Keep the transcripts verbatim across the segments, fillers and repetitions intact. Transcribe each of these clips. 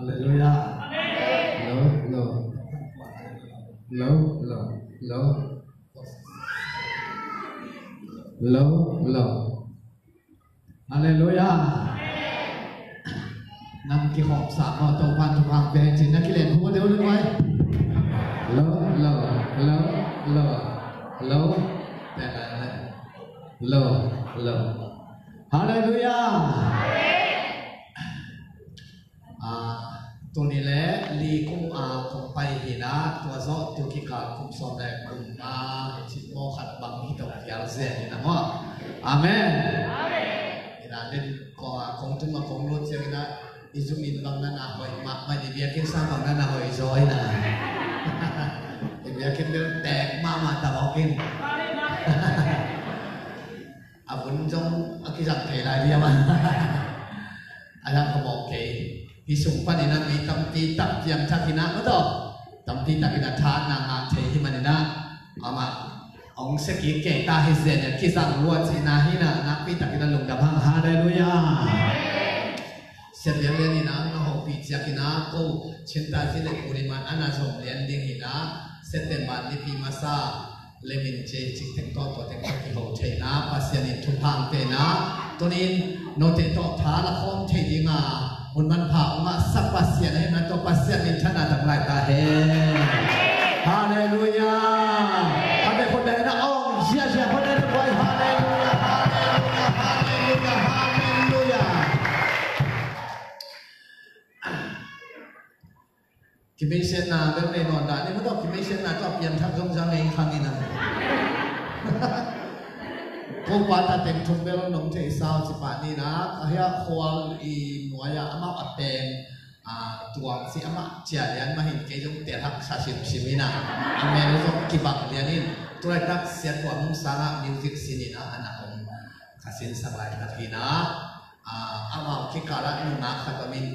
Halleluiah. Lo, lo. Lo, lo, lo. Lo, lo. Halleluiah. Nang kikhopsa maw, Topa'n thupha pia hen ci-in na kilen khum deuh le vai. Lo, lo, lo, lo, lo. Lo, lo. Halleluiah. Ah, tuni le li kum a kong pai hi-in ah, tua zawh tu kikal kum sawm le kum nga, cih maw, khat bang hi to phial zen hi-in ah maw. Amen. Hi-in ah, den kong a kong tum a kong lut ciangin ah, i zum in bang na na hoih mahmah, i biakinn sang bang na na hoih zaw hi-in ah. I biakinn bel tek mahmah ta mawk in. A vun zong a kizang thei lai diam a. A zang ka mawk kei. Hih sung panin ah mi tampi tak piangthak hi-in ah, maw taw. Tampi takin ah thahatna ngah thei hi manin ah, amah hong sia kik kei ta hi zen, a kizang lua cihna hi-in ah, nakpi takin ah lungdam hang. Halleluiah. Sia Piang Lian in ah na hopih ciangin ah, ko Chin Tazi le Pu Lim An a na zom lian ding hi-in ah, September nipi masa le min ce cik teng tawh, tua teng tawh kiho theihna Pasian in thupha hong pia-in ah, tuni-in note tawh tha la khawm thei ding a mun manpha hong ngahsak Pasian ahih manin ah, tua Pasian minthanna dang lai ta hen. Halleluiah. Khat bek khut beng in ah hong ziahziah khut beng in ah, halleluiah, halleluiah, halleluiah, halleluiah. Kimeisiatna bel nei nawn dah ni, maw taw, kimeisiatna tawh a piangthak zong zang ei khang in ah. Ko pa ta teng thum bel nong theihsa uh ci pah ni-in ah, a hia khual i nuai-ah amau a peng, a, tuang ci, amah cia lian mah hi-in, kei zong telhak sa simsim in ah, a mel zong kibang lian in, tu laitak Sia Tuam Hung Sang ah music sin in ah, a na om ka sinsak laitak hi-in ah, a, amau kikal ah nungak khat om in,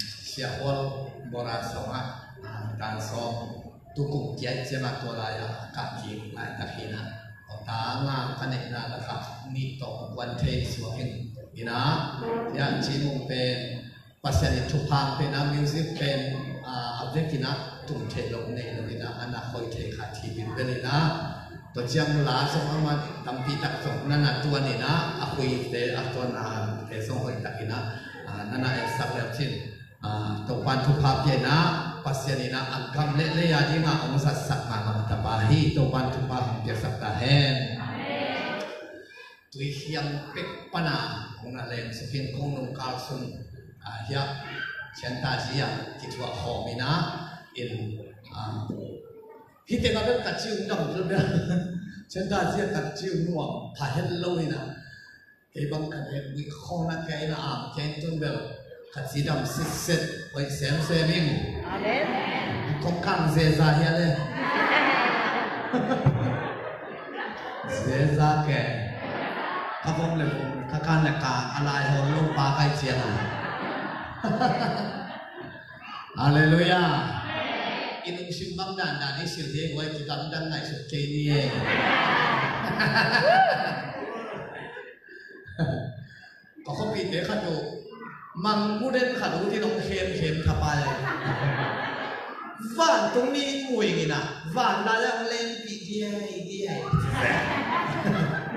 Sia Khual Bora sawng ah, a, tan sawm, tu kum kiai ciang ah tua lai-ah ka kik laitak hi-in ah, aw, ta nga ka neihna lakah nih tawh ka kuan thei suak in, hi-in ah, Sia Cin Mung pen Pasian in thupha hong pia-in ah, music pen, a, a vekin ah tum theih loh nei lo in ah, a na khoi thei khat hi bilbel in ah, tua ciang la zong amah tampi tak zong na na tuan in ah, a khuite, a tuanna te zong hoih takin ah, a, na na etsak le uh cin, a, Topa'n thupha pia-in ah, Pasian in ah a gam le lei a dingah hong zatsak mahmah tapa hi. Topa'n thupha hong piaksak ta hen. Tuihiam pek pan a hong na leng suk in, kong nungkal sung, a, hiah Chin Tazi ah kithuah khawm in ah, in, a, hih teng ah bel ka ciu dam zel bel. Chin Tazi ah ka ciu nuam pha het lo in ah, kei bang ka het buih khawng na kei na am kei tun bel ka cidam sitset, hoih semsem ing. Amen. Kong kang zeza hia le. Zeza ke. Ka vom le vom, ka kan le kan, a lai hawl lo pa kai ciang a. Halleluiah. I lungsim bang dandan i silh hi, guai, kidamdam ngaihsut kei ni e. Ka khuapite khat uh, mangbu den khat uh, ut in hong khemkhem thapai. Vantung mi muing in ah, van lai ah hong lengpih diaidiai.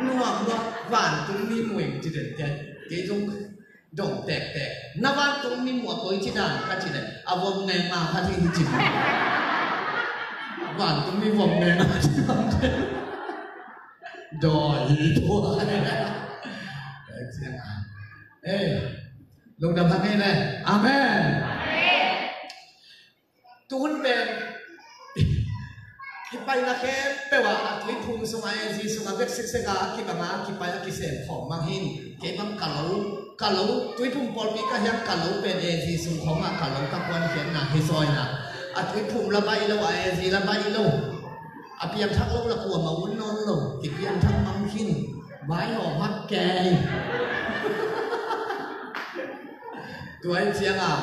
Nuam lua, vantung mi muing ci den kei. Kei zong dong tektek. Na vantung mi muah koi ci dan ka ci leh, a vom ngeng a khat hi ci. Vantung mi vom ngeng a ci dan. Dawi hi tua. Ei, lungdam hang ei le. Amen. Tu hun pen kipaina khempeuh ah, a tuiphum sungah, A G sungah vek siksek a, a kibang a, a kipai a, kisem khawm mang hin. Kei bang ka lo, ka lo, tuiphum pawlpi ka hiang ka lo pen A G sung khawm ah ka lo ka kuankhiatna hi zaw in ah. A tuiphum la baih lo, a A G la baih lo. A piangthak lo la kuamah un nawn lo, kipiangthak mang khin, vaihawm hak kei. Tua hi ciangin,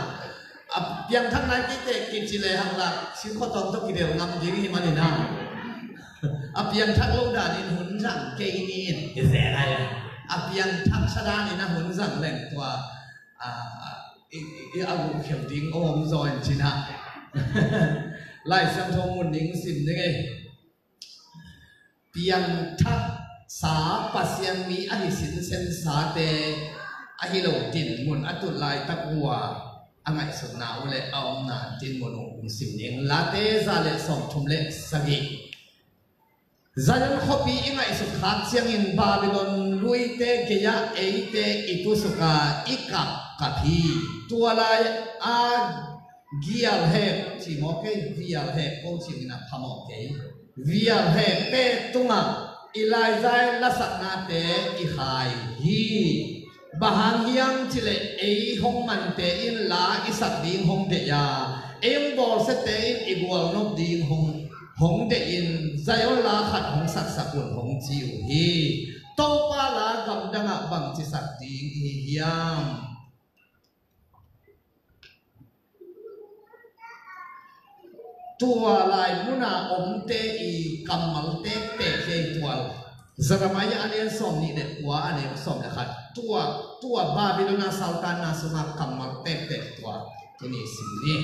a piangthak nai kei teh kici lehang la, singkhuatawm tawh kidelh ngam ding hi manin ah. A piangthak lo danin hun zang kei ni in, hi zel lai. A piangthaksa danin a hun zang leng tua, a, i, i, i a guh khel ding om om zaw in cin ah. Lai Siangtho mun ning sim ding ei. Piangthak sa Pasian mi ahi sinsen sate ahi lo dinmun a tut laitak uh a, a ngaihsutna uh le a omna dinmun uh hong sim ding. Late za le sawmthum le sagih. Zion khuapi i ngaihsut khak ciangin Babylon luite gei-ah eite i tusuk a i kapkap hi. Tua lai a gialhek, ci mawk kei, vialhek ko ci-in a phamawh kei. Vialhekte tungah Elijah lasaknate i khai hi. Bang hang hiam cih leh ei hong mante in la i sak ding hong deih a, ei hong bawlsiate in i gualnop ding hong, hong deih in Zion la khat hong saksak un hong ci uh hi. Topa la gamdangah bangci sak ding i hi hiam? Tua lai muna omte i kammal tektek hi ei tual. Jeremiah a lian sawmnih le kua a neu sawm le khat. Tua, tua Babylon a saltanna sunga kammal tektek tua tuni sim ni.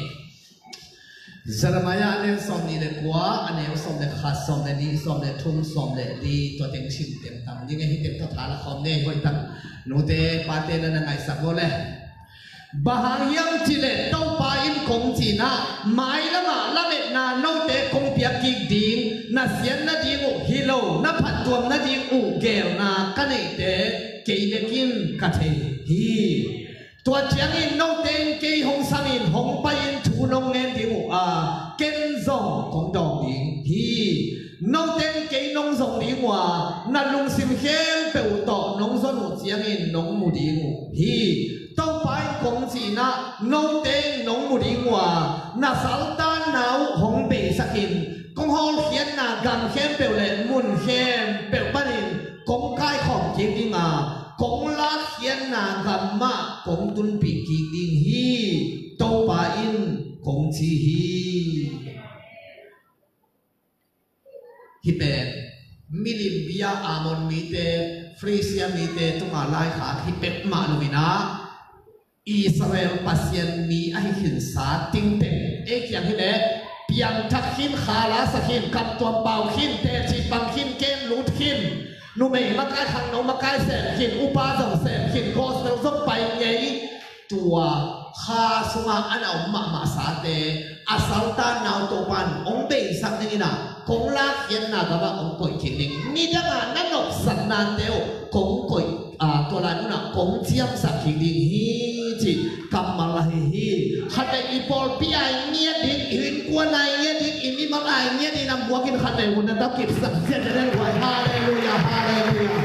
Jeremiah a lian sawmnih le kua a neu sawm le khat, sawm le nih, sawm le thum, sawm le li, tua teng sim teng tam ding a hi teng tua tha la khawm ni. Hoih tak nute pate na na ngaihsak lo le. Bang hang hiam cih leh Topa in kong cih na, mailamah lametna note kong piak kik ding, na siat nading uh hi lo, na phattuam nading uh geelna ka neihte kei bek in ka thei hi. Tua ciangin note in kei hong samin hong pai-in thu nong ngen ding uh a, ken zong kong dawng ding hi. Note in kei nong zong ding uh a, na lungsim khempeuh tawh nong zon uh ciangin nong mu ding uh hi. Topa in kong cih na, note in nong mu ding uh a, na saltanna uh hong beisakin, kong hawlkhiatna gam khempeuh le mun khempeuh panin kong kaikhawm kik ding a, kong lakkhiatna gam mah kong tunpih kik ding hi, Topa in kong ci hi. Hih pen milim bia Ammon mite, Filistia mite tunga laikhak hi peuhmah lo-in ah, Israel Pasian mi ahi khinsa tingteng ei kiang hi leh piangthak khin, kha la sa khin, kamtuam pau khin, teci pang khin, kem lut khin, numei makai, khangno makai sem khin, upa zong sem khin, gospel zong pai ngei, tua kha sungah a na om mahmah sate a saltanna uh Topa in hong beisak dingin ah, kong lakkhiatna gamah hong koih kik ding, nidangah na nopsaknate uh kong koih, a, tua lai munah kong ciamsak kik ding hi, cih kammal ahi hi. Khatvei i pawlpi ai ngiat ding, i innkuan ai ngiat ding, i mimal ai ngiat ding, na muakin khatvei hun na tawh kipsak ziahziah den guai. Halleluiah, halleluiah.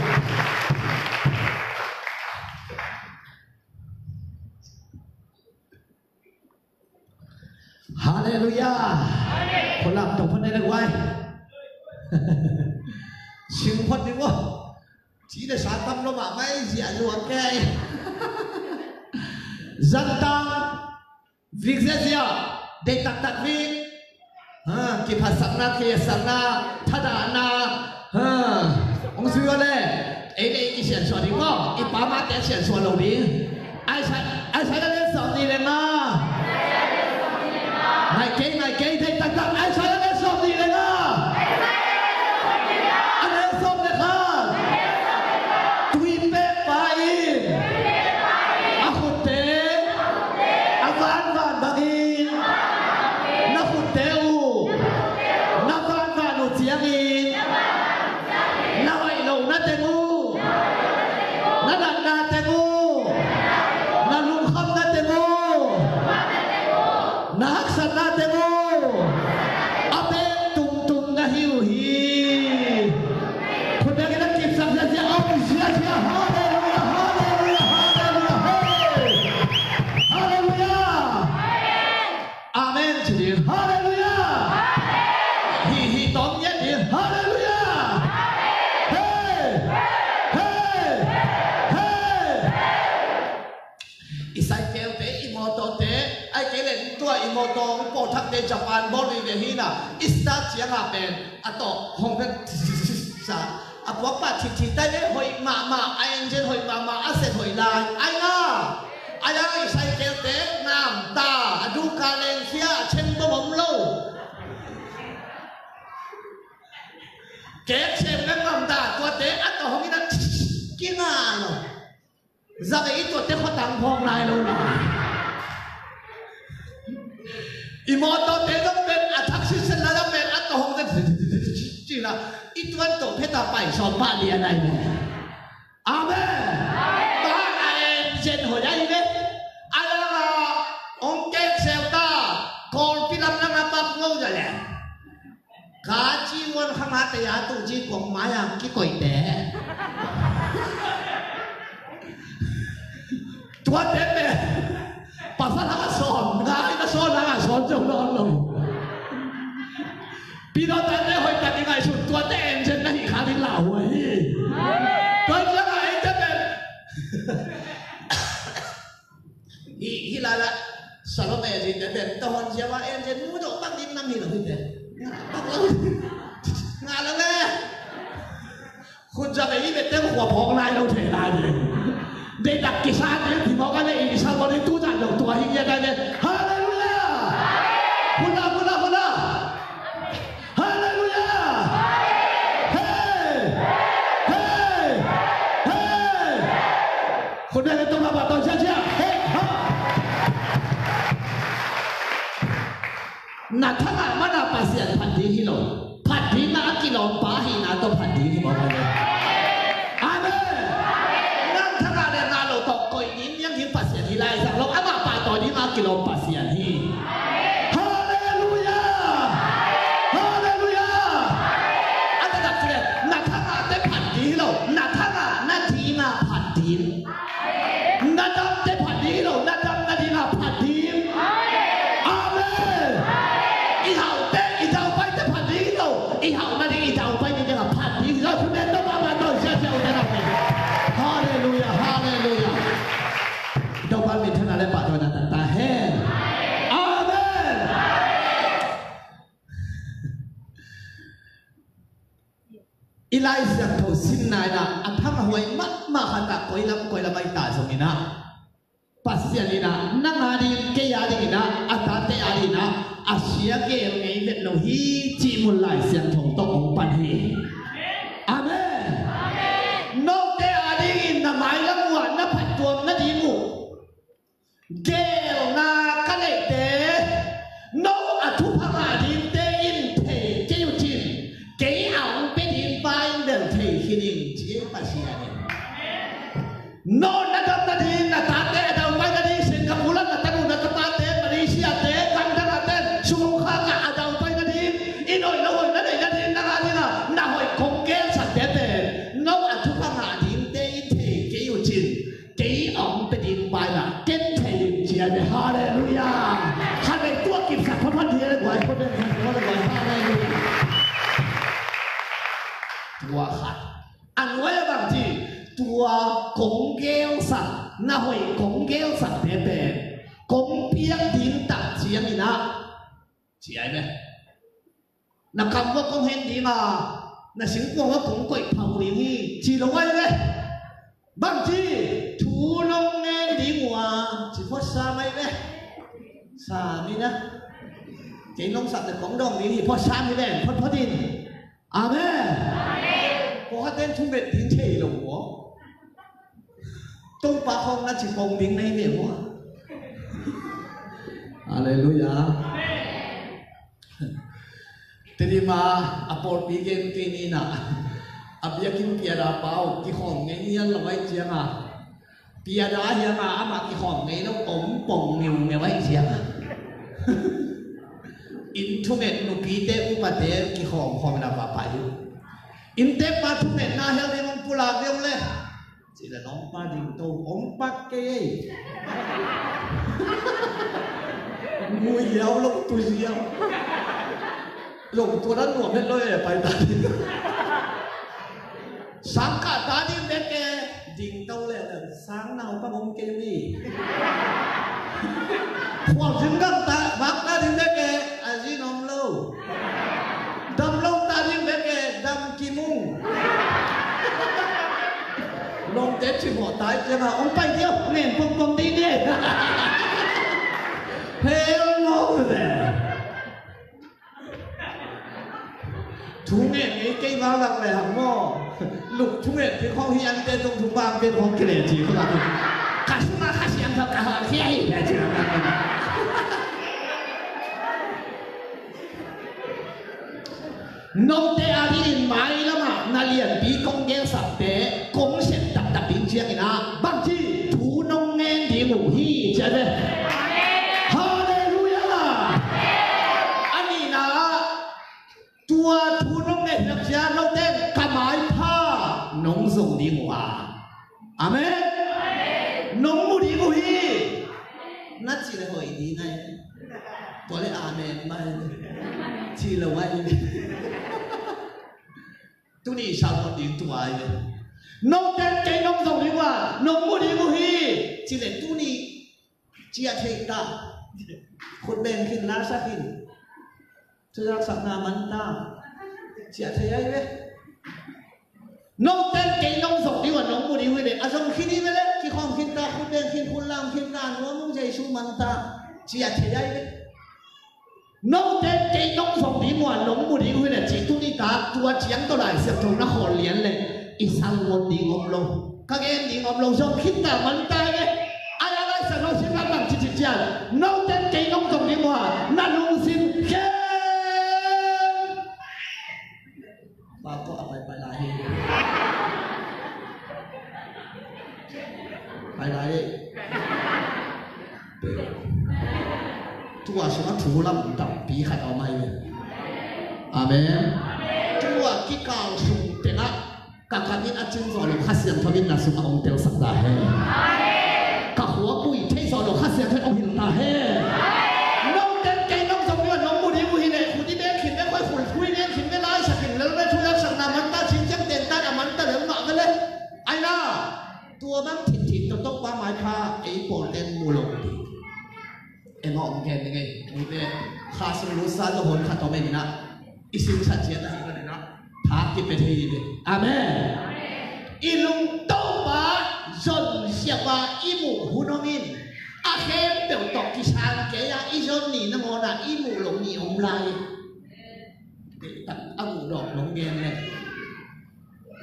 Halleluiah. Khualam tong phot ne le guai. Sing phot ding uh. Ci le sa tam lo mahmah ei, ziah zuak kei. Zantang vik ziahziah, deih taktak vik. Ha, kiphatsakna, kiliatsakna, thadahna, ha, hong zui uh le, ei le ei kisiansuah ding maw, i pa mate siansuah lo ding. Isaiah, Isaiah le sawmnih le nga. Ngai kei, ngai kei, deih taktak, Isaiah le sawmnih le nga. A le sawm le khat. Tuipekpa in a khutte a vanvan bangin na khutte uh na vanvan uh ciangin, na hoih lohna teng uh, na natna teng uh, na lungkhamna teng uh, na haksatna teng uh a pek tungtung na hi uh hi. Khut bengin a kipsak ziahziah, a om ziahziah. Halleluiah, halleluiah, halleluiah. Hey! Halleluiah. Amen ci ding. Halleluiah. Hi, hi tawm ngiat ding. Halleluiah. Hey! Hey! Hey! I cycle-te, i motor-te, ahih kei leh tua i motor hong pawlthakte Japan bawl vive hi na, i start ciangah pen a tawh hong pen sa, a puakpah thitthi tai ve, hoih mahmah, a engine hoih mahmah, a set hoih lai, ai nga. Ai a, i cycle-te Kek sem na ngam ta, tuate a tawh hong in a kinga lo. Za ve i tuate khuatang phawk lai lo la. I mawtawte zong pen a thak sitset la la pen a tawh hong zen cina i tuan tawh pheta pai sawm pah lian ai ve. Amen. Ba a en zen hoih ai ve. A langa hong kek seu ta. Kawlpi lam langa bak ngo za le. Ka ci wan khang a te a tu ci kong mai a kikoite. Tuate pen pasal a sawn ngai na sawn a sawn zong lo lo. Pino tate hoih tak i ngaihsun tuate engine na hi kha ding lau hi. Tua ciang a eite pen Hi, hi la la. Salome zite pen tohon ziawa en zen nu do bang dim nam hi lo hi te. Bang lo. Nga lo le. Khun za ve i ve teng khua phawk lai lo thei lai ding. Dei dak kisa ding thi mawk a le i Salome tu zan lo tua hi ngia dai le. Hallelujah. Hula, hula, hula. Hallelujah. Hey. Hey. Hey. Khun ve le tong a ba tong sia sia. Hey. Ha. Na thangah mana Pasian phat ding hi lo. Phat dingah a kilawmpa ahihna tawh phat ding hi mawk a le. Amen. Nang thangah le ngah lo tawh koih nin niang ding Pasian hi lai zang lo. Amah pahtawi dingah a kilawm Pasian hi. Hallelujah. Hallelujah. A taktak cih le na thangah te phat ding hi lo. Na thangah na dingah phat ding. Na damte phat ding hi lo, na dam nadingah phat ding. Amen. I hauhte, i daupaite phat ding hi lo, i hauh nading, i daupai nadingah phat ding hi lo. Thungen tawh mahmah tawh siasia uh te nau te. Halleluiah, halleluiah. Topa minthanna le pahtawina tangtak hen. Amen. I Lai Siangtho simna in ah a phang a huai mahmah khat ah koi lam koi lam a i ta zongin ah Pasian in ah nang a ding, kei a dingin ah, a tate a dingin ah a sia gel ngei vet lo hi cih mun Lai Siangtho tawh hong pan hi. Amen. Note a dingin na mailam uh ah na phattuam nading uh gelna ka neihte, no a thupha ngah dingte in thei kei uh cin, kei a hong pia ding pa in bel thei khin ing, ci ei Pasian in. No na dam nading, na tate a daupai nading, Singapore ah na tanu na tapate, Malaysia te, gamdang ah te, sum hong khak a a daupai nading, in hoih lo hoih na neih nading, nang a dingin ah na hoih kong gelsakte pen no a thupha ngah dingte in thei kei uh cin, kei a hong pia ding pa in ah ken thei ing, ci a ve. Halleluiah. Khat vei tua kipsak phampan ding a le guai, khua den khat tua le guai. Halleluiah. Tua khat. A nuai a bang ci, tua kong gelsak, na hoih kong gelsakte pen kong piak ding tak ciangin ah, ci ai ve. Na kam uah kong hen ding a, na singkuang uah kong koih phau ding hi, ci lo ai ve. Bang ci, thu nong ngen ding uh a, ci phot sam ai ve. Sam in a. Kei nong sak le kong dawng ding hi, phot sam hi ve, phot phot in. Amen. Ko khat ten thu nget ding thei lo uh a. Topa khawng na ci pong ding na hi ve uh a. Halleluiah. Tedim a pawlpi gen kei ni in ah, a biakinn piada pa uh kikhawm ngei ngian lo ahih ciangin, piada hiam a amah kikhawm ngei lo om pong ngeungeu ahih ciangin, inn thunget nupite upate kikhawm khawm in a va pai uh. Inntekpa thungetna hel ding hong pulak ding le Ci le, "Nong pa ding to, ong pak kei ei." Mui hiau lo tu hiau. Lo tua dan nuam het lo e, pai ta ding. Sang ka ta ding bek e, ding to le, sang nau pa ong kei mi. Khual ding gam ta, mak ta ding bek e, a zi nong lo. Dam lo ta ding bek e, dam ki mung. Lawmte cimawh tai ciangin hong pai diau, ngen pongpong ding ding. Hell no ve. Thu ngen ngei kei vang lak le hang maw. Luk thu ngen kei khong hi an te tung thu bang pen khong kile ci khong lak. Ka sung a Kha Siangtho ka hawlkhia hi le ci. Note a dingin mailamah na lianpi kong gelsakte kong sep taktak ding ciangin ah bangci thu nong ngen ding uh hi ci a ve. Halleluiah. A nihna ah tua thu nong ngen hiam cia note ka maipha nong zong ding uh a. Amen. Nong mu ding uh hi. Na ci le hoih ding ai. Tua le amen mai. Ci le wai. Tuni salmon ding tua ai. Note kei nong zong ding uh a nong mu ding uh hi. Ci le tuni ciah theih ta. Khut beng khin la sa khin. Thuzaksakna man ta. Ciah thei ai ve. Note kei nong zong ding uh a nong mu ding uh hi ve. A zong khin hi ve le kikhawm khin ta, khut beng khin, khut lam khin ta, nuam ung Jesu man ta. Ciah thei ai ve. Note kei nong zong ding uh a nong mu ding uh hi le ci tuni ta tua ciang tawh Lai Siangtho na khawl lian le i salmon ding om lo. Ka gen ding om lo zong khit ta man ta e. Ai a Lai Siangtho sim lam bang ci ci cian note kei nong zong ding uh a na lungsim khem. Pau ko a pai pai lai hi. Pai lai hi. Tua sungah thu lam tampi khat a om ahi ve. Amen. Tua kikal sung tengah ka kam in a cin zawh lo Kha Siangtho in na sungah hong telsak ta hen. Ka khua pui thei zawh lo Kha Siangtho in hong hilh ta hen. Note kei nong zong ding uh a nong mu ding uh hi le khut i beng khin ve, khoi khul thui beng khin ve, lai sak khin lel ve, thu lam sakna man ta, cin ciang ten tan a man ta lel mah ve le. Ai na. Tua bang thitthit tawh Topa maipha ei pawlte'n mu lo ding. Engah om gen ding ei. Mite kha sung lut sa lo hon khat om ei minah i sinsat ciat ahi maninah tha kipia thei ding. Amen. I lung Topa zon siapa i muh hun om in a khempeuh tawh kisang kei a i zon ni nangawnah i muh lo ni om lai. Deihtak a guh dawk nong gen le.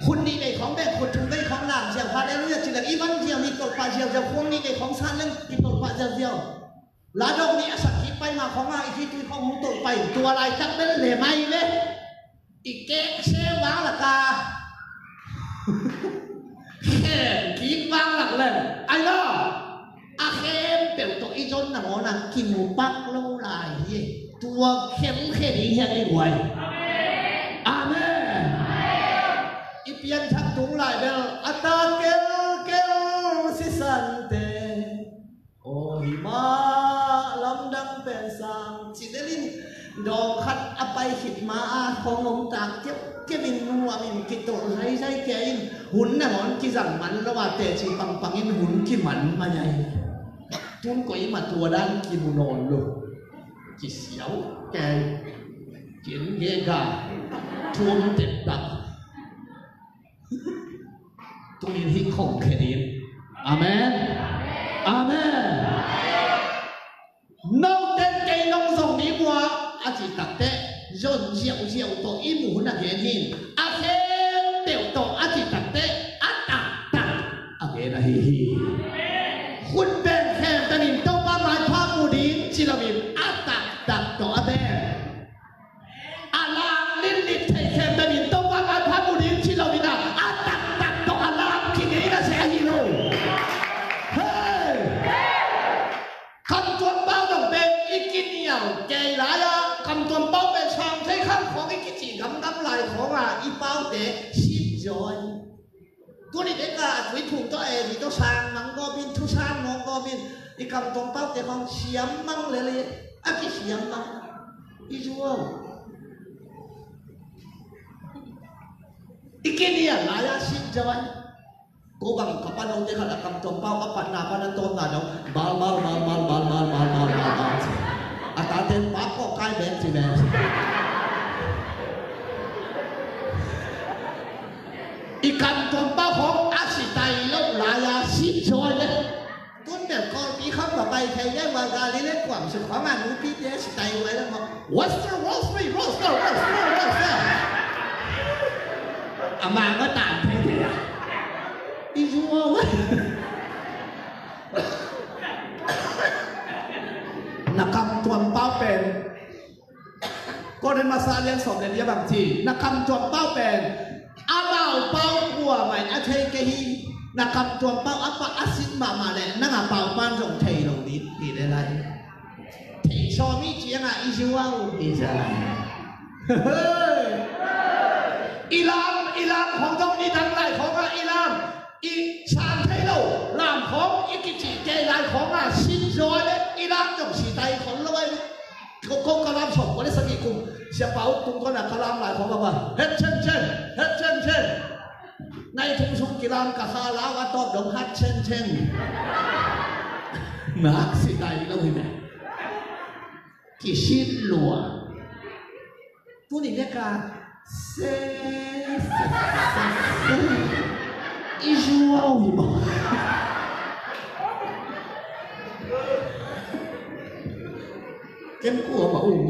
Khut nih nei khawng bek khut thum nei khawng lam ziau, halleluiah ci leng i van ziau, i tolhpah ziauziau, khuang nih nei khawng san leng i tolhpah ziauziau. Ladawng nih a sak kik pai mah khawng a i khitui khawng hong tolh pai, tua laitak bel lem ahi ve. I kek se vang laka khen kik vang lak leng ai lo. A khempeuh tawh i zon nangawnah kimu pak lo lai hi. Tua khemkhe ding hian i guai. Amen. I pianthak tung lai bel a ta kelkel sisante. Aw hi mah lamdang pen sang ci delin dawng khat a pai khit ma a khawng om tak keuhkeuh in nuam in kitolh zaizai kei in hun nangawn kizang man lo a teci pangpang in hun kiman mai ai. Tun koi mah tua dan kimu nawn lo. Kisiau kei. Kin gega. Thum tep tak. Tungin hih khong khe ding. Amen. Amen. Note kei nong zong ni mua a cih takteh zon ziauziau tawh i muh hun a gen hi. A khempeuh tawh a cih takteh a taktak a gen ahi hi. Hun beng khempeuh in Topa maipha mu ding ci loin a taktak tawh a beng. A lam litlit thei khempeuh in Topa maipha mu ding ci loin a, a taktak tawh a lam kingei na se ahi lo. Hei! Kamtuam pau dong pen i kinial kei lai a, kamtuam pau pen sang thei khang khawng i kici gamgam lai khawng a, i paute sit zaw. Tuni bek a tuiphum tawh a, eh, mi tawh sang mang gawp in, thu sang mang gawp in, i kamtuam paute khawng siam mang lel hi, a kisiam mang. I zuau. I kinial lai a sit zaw ai. Ko bang ka panote khat a kamtuam pau a patna pan a tawmna dong. Bal, bal, bal. A tate pak kawk kai bek ci bek. I kamtuam pau khawng a sitai loh lai a sit zaw ai le. Tun bel Kawlpi khawng va pai thei le, va Galilee kuam suk khawng a nupite sitai luai le maw. Western, Western, Western, Western, Western. A mang a tan thei thei a. I zu aw. Na kam tuam pau pen. Korin masa lian sawm le li a bang ci. Na kam tuam pau pen. Amau pau kua mai a thei kei hi. Na kam tuam pau a pa a sin mahmah le nang a pau pan zong thei lo ding hi le lai. Thei sawm i ciangah i zu aw i za lai. I lam, i lam khong zong i dang lai khongah i lam. I sang thei lo lam khong i kicih kei lai khongah sin zaw le i lam zong si tai khong lo ai. Ko, ko ka lam sawm ko le sagih kum. Siapa ut tung ko na ka lam lai khong a ba. Het chen chen, het chen chen. Nai thum sung kilam ka kha lau a tawp dong hat chen chen. Nak si tai lo hi me. Kisit lua. Tuni veka se, se, se, se. I zu aw hi maw. Kem kua ma um.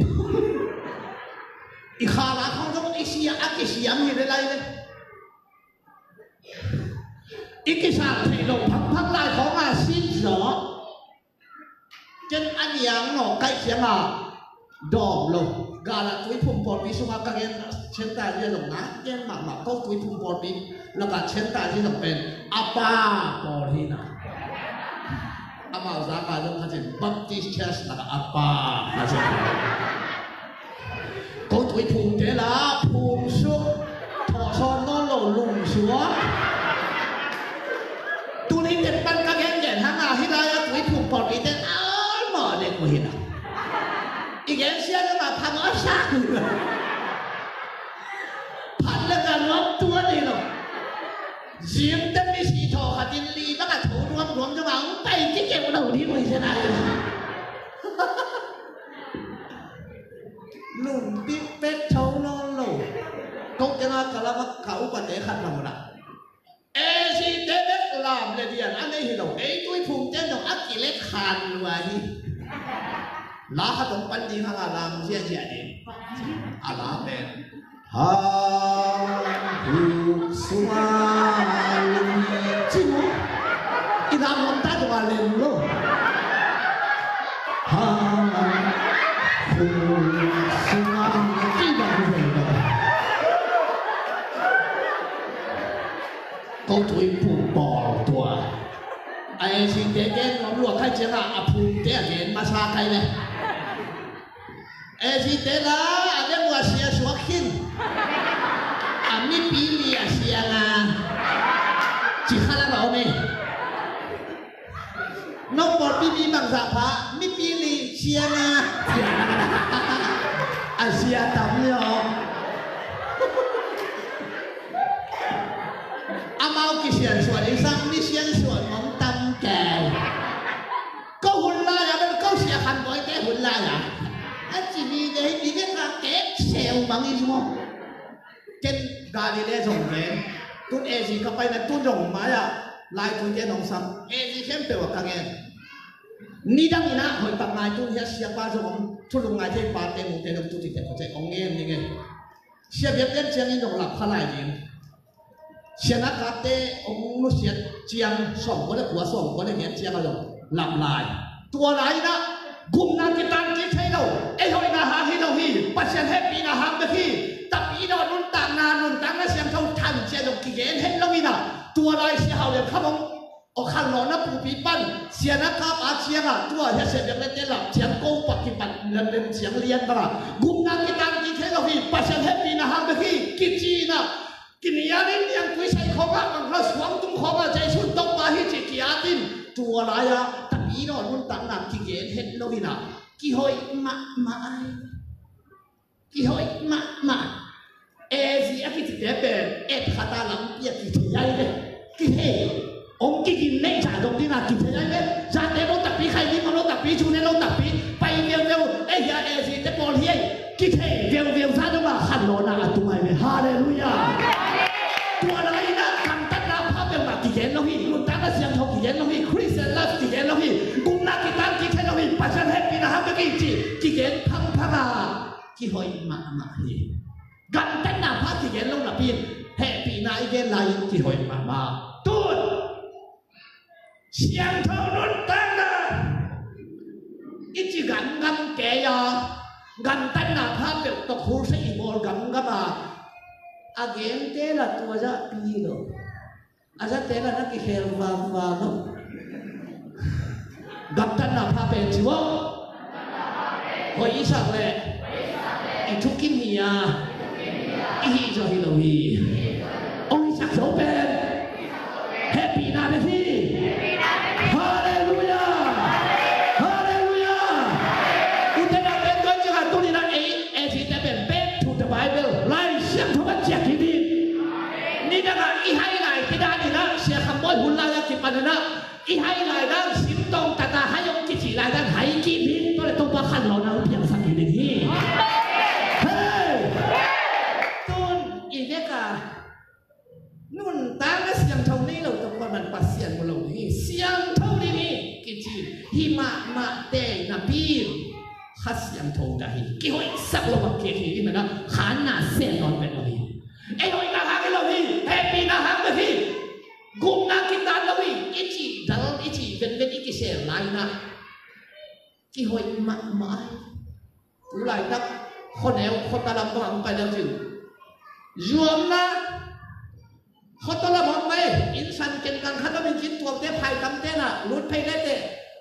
I kha la khong zong i sia a kisiam hi le lai le. I kisam thei lo phakphak lai khong a sin zaw. Ken a niang nawh kaih ciangah dawm lo. Galah tuiphum pawlpi sungah ka gen center zia zong na gen mahmah ko tuiphum pawlpi lakah center zia zong pen a pa pawl hi na. Amau zaka zong kha cin Baptist Church lakah a pa kha cin. Ko tuiphumte la phum suk thawh sawm nawn lo lum suak. Tuni tet pan ka gengen hanga hih lai-a tuiphum pawlpite almawh dek uh hi na. I gensia dong a phang aw sang. Phat le ka nuam tua ni lo. Zimte misi thaw khatin li bang a tho nuam nuam dong a hong pai kikeu lo ding uh hi sia na. Lungpih pek tho nawn lo. Ko kiangah ka lam a ka upate khat lam uh na. Esite bek lam le dian a nei hi lo. Ei tuiphumte nong a kilek khan lua hi. La khat hong pan ding hanga lam ziahziah ding. A la pen. Ha, hu, sua, lu, ci mu. I lam lam ta tung a lem lo. Ha, hu, sua, ci bang hu lo. Ko tuiphum pawl tua. A esite gen nuam lua khai ciangah a phumte a gen masa khai le. Esite la a lem uh a sia suak khin. A mipi li a sia nga. Ci kha la ba om e. Nong pawlpi mi bangzah pha mipi li sia nga. A sia tam ni aw. Amau kisiansuah ding sang ni siansuah mong tam kei. Ko hun lai-a bel ko sia khan bawite hun lai-a a ci mi dei mi dei ka kek seu mang i zua. Ken Galilee zong gen. Tun A Z ka paina tun zong mai-ah lai tun gen hong sam. A Z khempeuh ah ka gen. Nidang inah hoih tak ngai tun hiah siapa zong om. Thulung ngai thei pate mute zong tu tikte kote hong gen ni nge. Sia biak den ciangin zong lap kha lai ding. Sian a kapte hong nusiat ciang sawm kua le kua sawm kua le giat ciang a zong lap lai. Tua lai inah gupna kitan kik thei lo. Ei hoihna hang hi lo hi. Pasian hehpihna hang bek hi. Tapidaw nuntakna nuntakna siangtho than cia zong kigen het lo inah tua lai sia hau lian khamong. Aw khanlawhna pupi pan sian a kap a ciangah tua hia sia biak lete lap ciang ko pak kipat lemlem ciang lian bangah gupna kitan kik thei lo hi. Pasian hehpihna hang bek hi kici inah. Kinialin niangtui sai khawngah bangkha suangtum khawngah Jesu Topa hi ci kiatin tua lai-a tapidaw nuntakna kigen het lo inah kihoih mahmah ai. Kihoih mahmah. A Z a kicite pen et khata lampi a kithei ai ve. Kithei. Hong kigin neih zah dong dina kithei ai ve. Zate lo takpi khaini ma lo takpi zune lo takpi pai viauveu. Ei hia A Z te pawl hi ei. Kithei viauveu zah dong a khanlawhna a tung ai ve. Halleluiah. Tua lai inah kamtatna pha peuhmah kigen lo hi. Nuntakna siangtho kigen lo hi. Christian life kigen lo hi. Gupna kitan kithei lo hi. Pasian hehpihna hang bek hi ci kigen phangphang a kihoih mahmah hi. Gamtatna pha kigen lo napi in hehpih gen lai-in kihoih mahmah. Tun siangtho nuntakna i ci gamgam kei a, gamtatna pha peuh tawh khulsa i bawl gamgam a, a gente la tua zahpi lo. A zate la na kikhel vangvang lo. Gamtatna pha pen ci vo. Hoih i sak leh i thukim hi a, i hih zaw hi lo hi. Hong hisak zo pen hehpihna bek hi. Halleluiah. Halleluiah. Ute naute, tua ciangin tuni-in ei, ei site pen back to the Bible, Lai Siangtho pan ciah kik ding. Nidangah i hai laite dan in ah, Sia Kham Bawi hun lai-a kipan in ah, i hai lai dan, sim tawng tata hai hong kici lai dan hai kik ding. Tua leh Topa khanlawhna hong piangsak kik ding hi. Hei! Tun i vek a nuntakna siangtho nei lo tawh kuaman Pasian mu lo ding hi. Siangtho ding hi kici hi mahmah tei napi-in Kha Siangtho dah hi. Kihoihsak lo bang kik hi, i man ah khanna sen nawn vet lo hi. Ei hoihna hang hi lo hi. Hehpihna hang bek hi. Gupna kitat lo hi. I cih dal, i cih venven i kisel lai-in ah kihoih mahmah hi. Tu laitak khuaneu khuata lam bang hong pai leu cin, zuamna khuata lam hong pai, innsan kenkang khat om in cin, tuamte phaitamte na lut phei lete,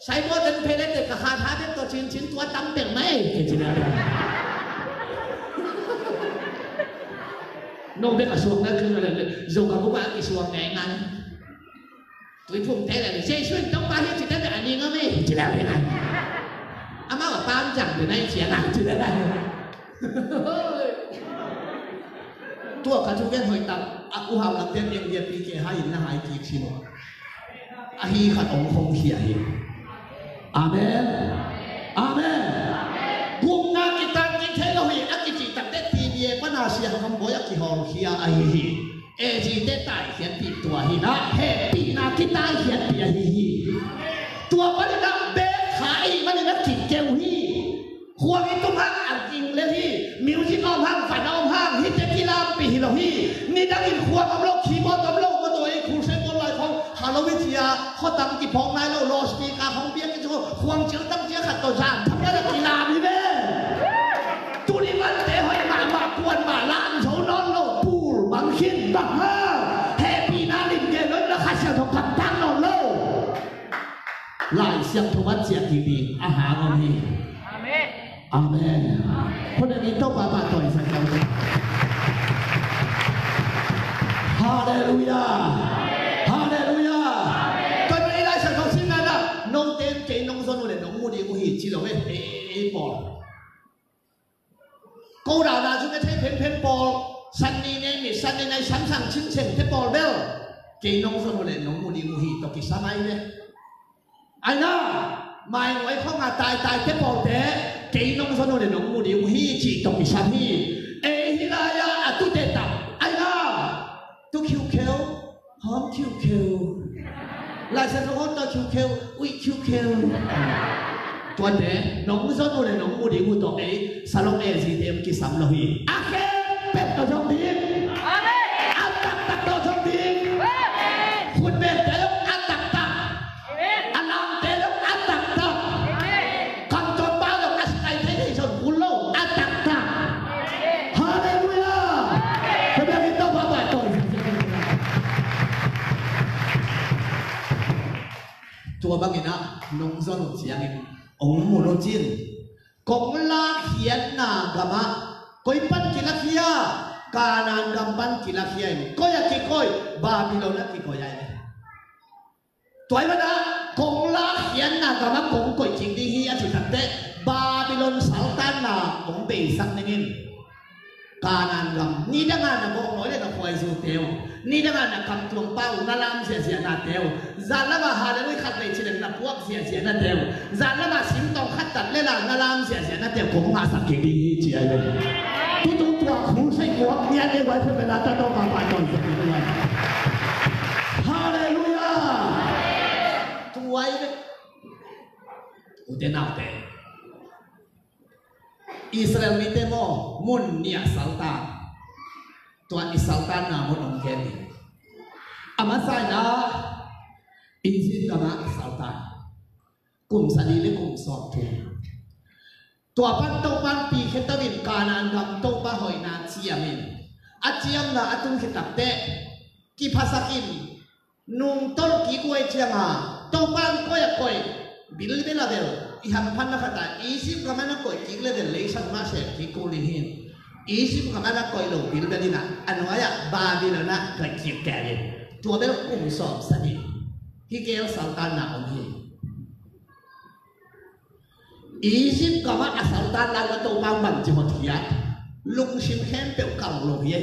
saibaw den phei lete, ka khat ha den tawh cin cin tua tam bel mai kei cin a. No bek a suakna khin a lele, zo ka buka a kisuak ngaingai. Tuiphumte le Jesu in Topa hi ci teh a ning a mei ci le a ning a. Amau a pam zang te nai cia nang ci le nai. Tua ka thu gen hoih tak a, u hau lam te piang dia pi ke hai in na hai kik si lo. A hi khat ong khong khia hi. Amen. Amen. Gupna kitat kik thei lo hi a kici tak teh T V a pan a Sia Kham Bawi a kihawlkhia ahi hi. A G te taikhiatpih tua hi na, hehpihna kitaikhiatpih ahi hi. Tua panin a bek kha i manin a kikeu hi. Khuang i tum hang a ging lel hi. Music a om hang, van a om hang, hite kilampih hi lo hi. Nidangin khuang om lo, keyboard om lo, maw tua i khulsei bawl lai khong, hello i cia, khuatang kiphawk nai lo, loudspeaker khong biak i cu, khuang cil tang cia khat tawh zan tham nai lo kilam hi ve. Tuni mante hoih mahmah, kuan mah lam zo nawn lo, pul bang khin bang ha. Hehpihna lim gen lo, na Kha Siangtho gamtang nawn lo. Lai Siangtho van ciah kik ding a hang om hi. Amen. Amen. Khut beng in Topa pahtawi sa keu. Halleluiah. Halleluiah. Tua pen i Lai Siangtho simna in ah, note in kei nong zon uh leh nong mu ding uh hi ci lo e. Ei, ei, ei pawl. Ko dahna zung e thei phenphen pawl, san ni nei mit, san ni nei samsang cinceng te pawl bel kei nong zon uh leh nong mu ding uh hi tawh kisam ai ve. Aina, mainguai khong a taitai te pawlte kei nong zon uh leh nong mu ding uh hi cih tawh kisam hi. Ei hi lai-a a tute tak aina, tu khiukheu, hawm khiukheu, Lai Siangtho hawm tawh khiukheu, uih khiukheu. Tuate nong zon uh leh nong mu ding uh tawh ei Salom A G te kisam lo hi. A khempeuh tawh zong ding. A taktak tawh zong ding. Khutbengte zong a taktak. A lamte zong a taktak. Kamtuam pau zong a sitai thei thei zong kul lo a taktak. Halleluiah. Khutbeng in Topa pahtawi. Tua bangin ah nong zon uh ciangin ong mu lo cin. Kong lakkhiatna gamah koi pan kilakhia? Kanaan gam pan kilakhia in. Koi a kikoih? Babilon a kikoih ai. Tua ahih manin kong lakkhiatna gamah kong koih kik ding hi a cih takteh Babilon saltanna kong beisak ning in. Kanaan gam, nidang a na bawngnawi le na khuaizu teu, nidang a na kamtuang pau, na lam ziahziahna teu, zan lamah Hallelujah khat vei ci leng na puak ziahziahna teu, zan lamah singtawng khat tat le la na lam ziahziahna teu kong hong hahsak kik ding hi ci ai ve. Tutung tua khu sei kuak nian e vai phe bela ta tawh papa tawh ziah ding vai. Hallelujah. Tuai ve. Ute naute. Israel mite maw, mun nih a saltan. Tua i saltanna mun hong gen hi. A masa in ah Egypt gamah a saltan kum sadi le kum sawmthum. Tua pan Topan pikhia to in Kanaan gam Topa hoihna ciam in a ciamna a tun khit takteh kiphasak in nungtolh kik uh ahih ciangin Topan koi a koi bilbel a bel i hamphatna khat ah Egypt gam ah na koih kik le bel leisan mah sem kik kul ding hi. Egypt gam ah na koih lo bilbel in ah a nuai ah Babylon ah koih kik kei in tua bel kum sawm sadi hi. Gel saltanna om hi. Egypt gam ah a saltan lai-in Topan bangci hotkhiat, lungsim khempeuh kal lo hi.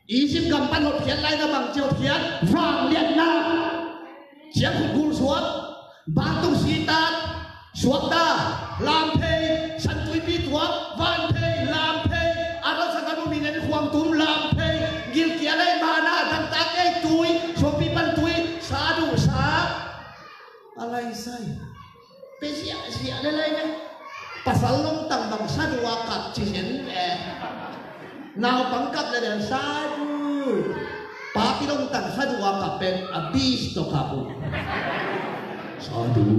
Egypt gam pan hotkhiat lai-in bangci hotkhiat, vangliatna, ciangkhut gul suak, bantung sitat, suakta, lamphei, santuipi tuak, vanphei, lamphei, a ralsang a numin en khuang tum, lamphei, gilkial ei mana, dangtak ei tui, suangpi pan tui, sa duh sa. A laisai pe ziahziah le lai ve. Pasal lomtang bang sa duh a kap ci zen ve. Naupang kap le den sa duh. Papi lomtang sa duh a kap pen a bis tawh kap uh. Sa duh.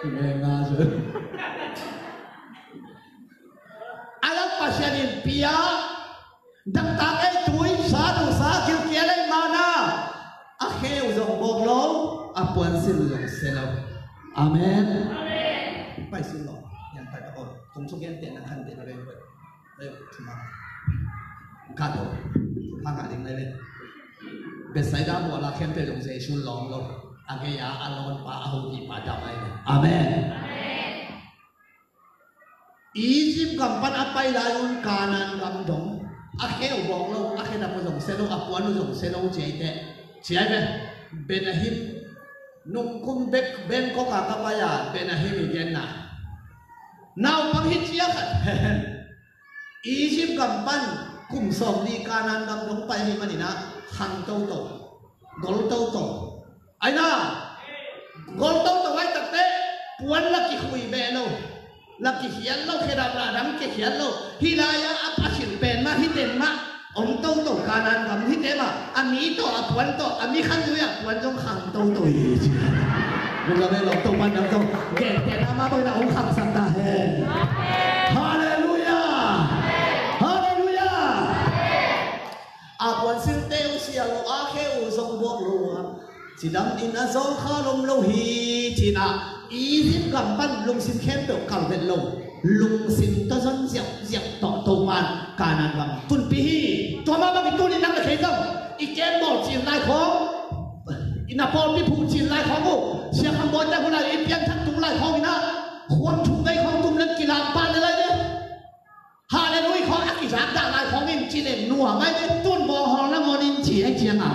Ki me nga zen. A lak Pasian in pia. Dangtak ei tui, sa duh sa, gilkial ei mana. A khe uh zong bawk lo, a puansilh uh zong se lo. Amen. Pai sin lo. Yan pai ta ko. Kong suk yan te na khan te na ve. Ei, tuma. Ka to. Hanga ding lai ve. Bethsaida bual a khempeuh zong Jesu lawng lo. A gei a a lawnpa a hopipa dam ai ve. Amen. Egypt gam pan a pai lai un Kanaan gam dong. A khe uh bawk lo, a khe dam uh zong se lo, a puan uh zong se lo ci ai teh. Ci ai ve. Benahim nungkum bek Bangkok a ka pai a Benahim i genna. Naupang hi cia khat. Egypt gam pan kum sawmli Kanaan gam dong pai hi manin ah khang toto, gol toto. Aina gol toto ai takte puan la kikhui beh lo, la kikhial lo, khedap la dam kikhial lo. Hih lai-ah a pasil pen mah hih ten mah om toto Kanaan gam hih te mah a mi tawh a puan tawh a mi khan zui a puan zong khang toto hi ci. Mun la ve lo to man dam to gen te na mah bang na om khang sang ta hen. Halleluiah. Halleluiah. A puansilhte uh sial lo, a khe uh zong bawk lo a, cidam in a zawngkhal om lo hi. Cinah Egypt gam pan lungsim khempeuh kal vet lo, lungsim tawh zon ziauziau tawh Topan Kanaan gam tunpih hi. Tua mah bangin tuni nang le kei zong i kem bawl cin lai khawng, i na pawlpi phuh cin lai khawng uh, Sia Kham Bawi te hun lai i pianthak tung lai khawng inah khuam thum vei khawng tum leng kilang pah le lai le. Halleluiah khawng a kizak dah lai khawng in ci leng nuam ai ve, tun bawng hawl nangawn in ci ai ciang a.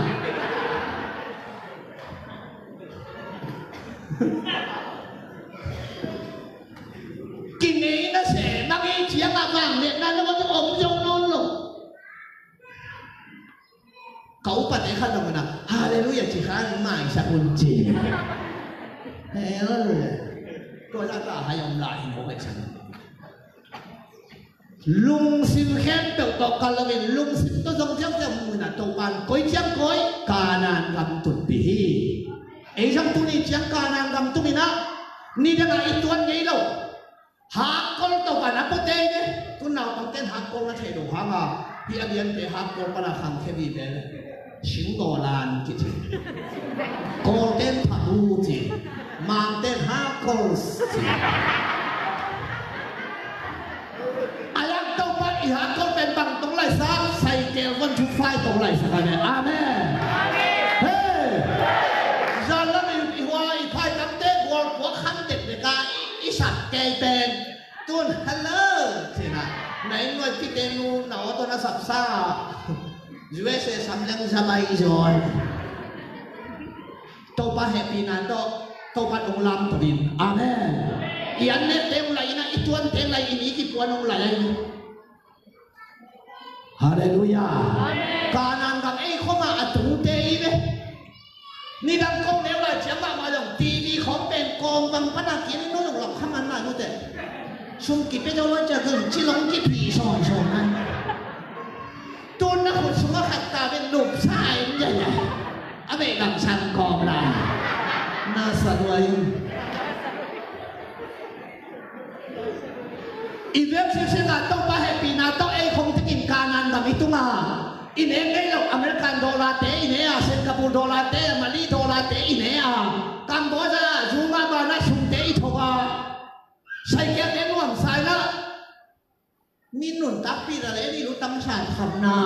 Kinei na se mang i ciang a vang liatna nangawn in om zo nawn lo. Ka upate khat zong na Halleluiah ci kha in maisak un ci. Hell. Tua zah ta hai om lai in om ai ciang. Lungsim khempeuh tawh kal loin lungsim tawh zong ziauziau muhna Topan koi ciang koi Kanaan gam tunpih hi. Ei zong tuni ciang Kanaan gam tunginah nidangah i tuan ngei lo. Hakkol Topan a pute i ne. Tun naupangten hakkol na thei lo hanga hih a liante hakkol pana khangkhia vive le. Singgaw lan kici. Kawlten phabu ci. Mangten hakkol ci. A yak Topa i hakkol pen bang tong laisak, saikel one two five tong laisak a ne. Amen. Hei. Zan lam i hua i phai tamte gual puak kham dekdek a i sak kei pen. Tun hello cina na inn nuai pite nu na awtaw na sapsa. U S A sam leng zamai zawn. Topa hehpihna tawh Topa dong lam tawh in. Amen. I an nette uh lai ina i tuante lai in i kipuan uh lai ai. Halleluiah. Kanaan gam ei khoma a tungte i ve. Nidang ko neu lai ciang mahmah zong T V khawng pen kawng bang pana kiang in nunung lam khaman lai nute. Sum kipia zo lo ciang zong cilong kipi sawnsawn nai. Tun na khut sungah Taktak in lupsa in, ya, ya. A bei dang sang kawm la. Na sa luai. I vek sese na tawh pa hehpihna tawh ei khong tekin Kanaan gam i tunga i ne ngei lo. American dollar te i ne a, Singapore dollar te, Malay dollar te i ne a, Cambodia zunga bana sumte i thok a, saikiate nuamsa in a, mi nuntakpih na le ni lutang san khamna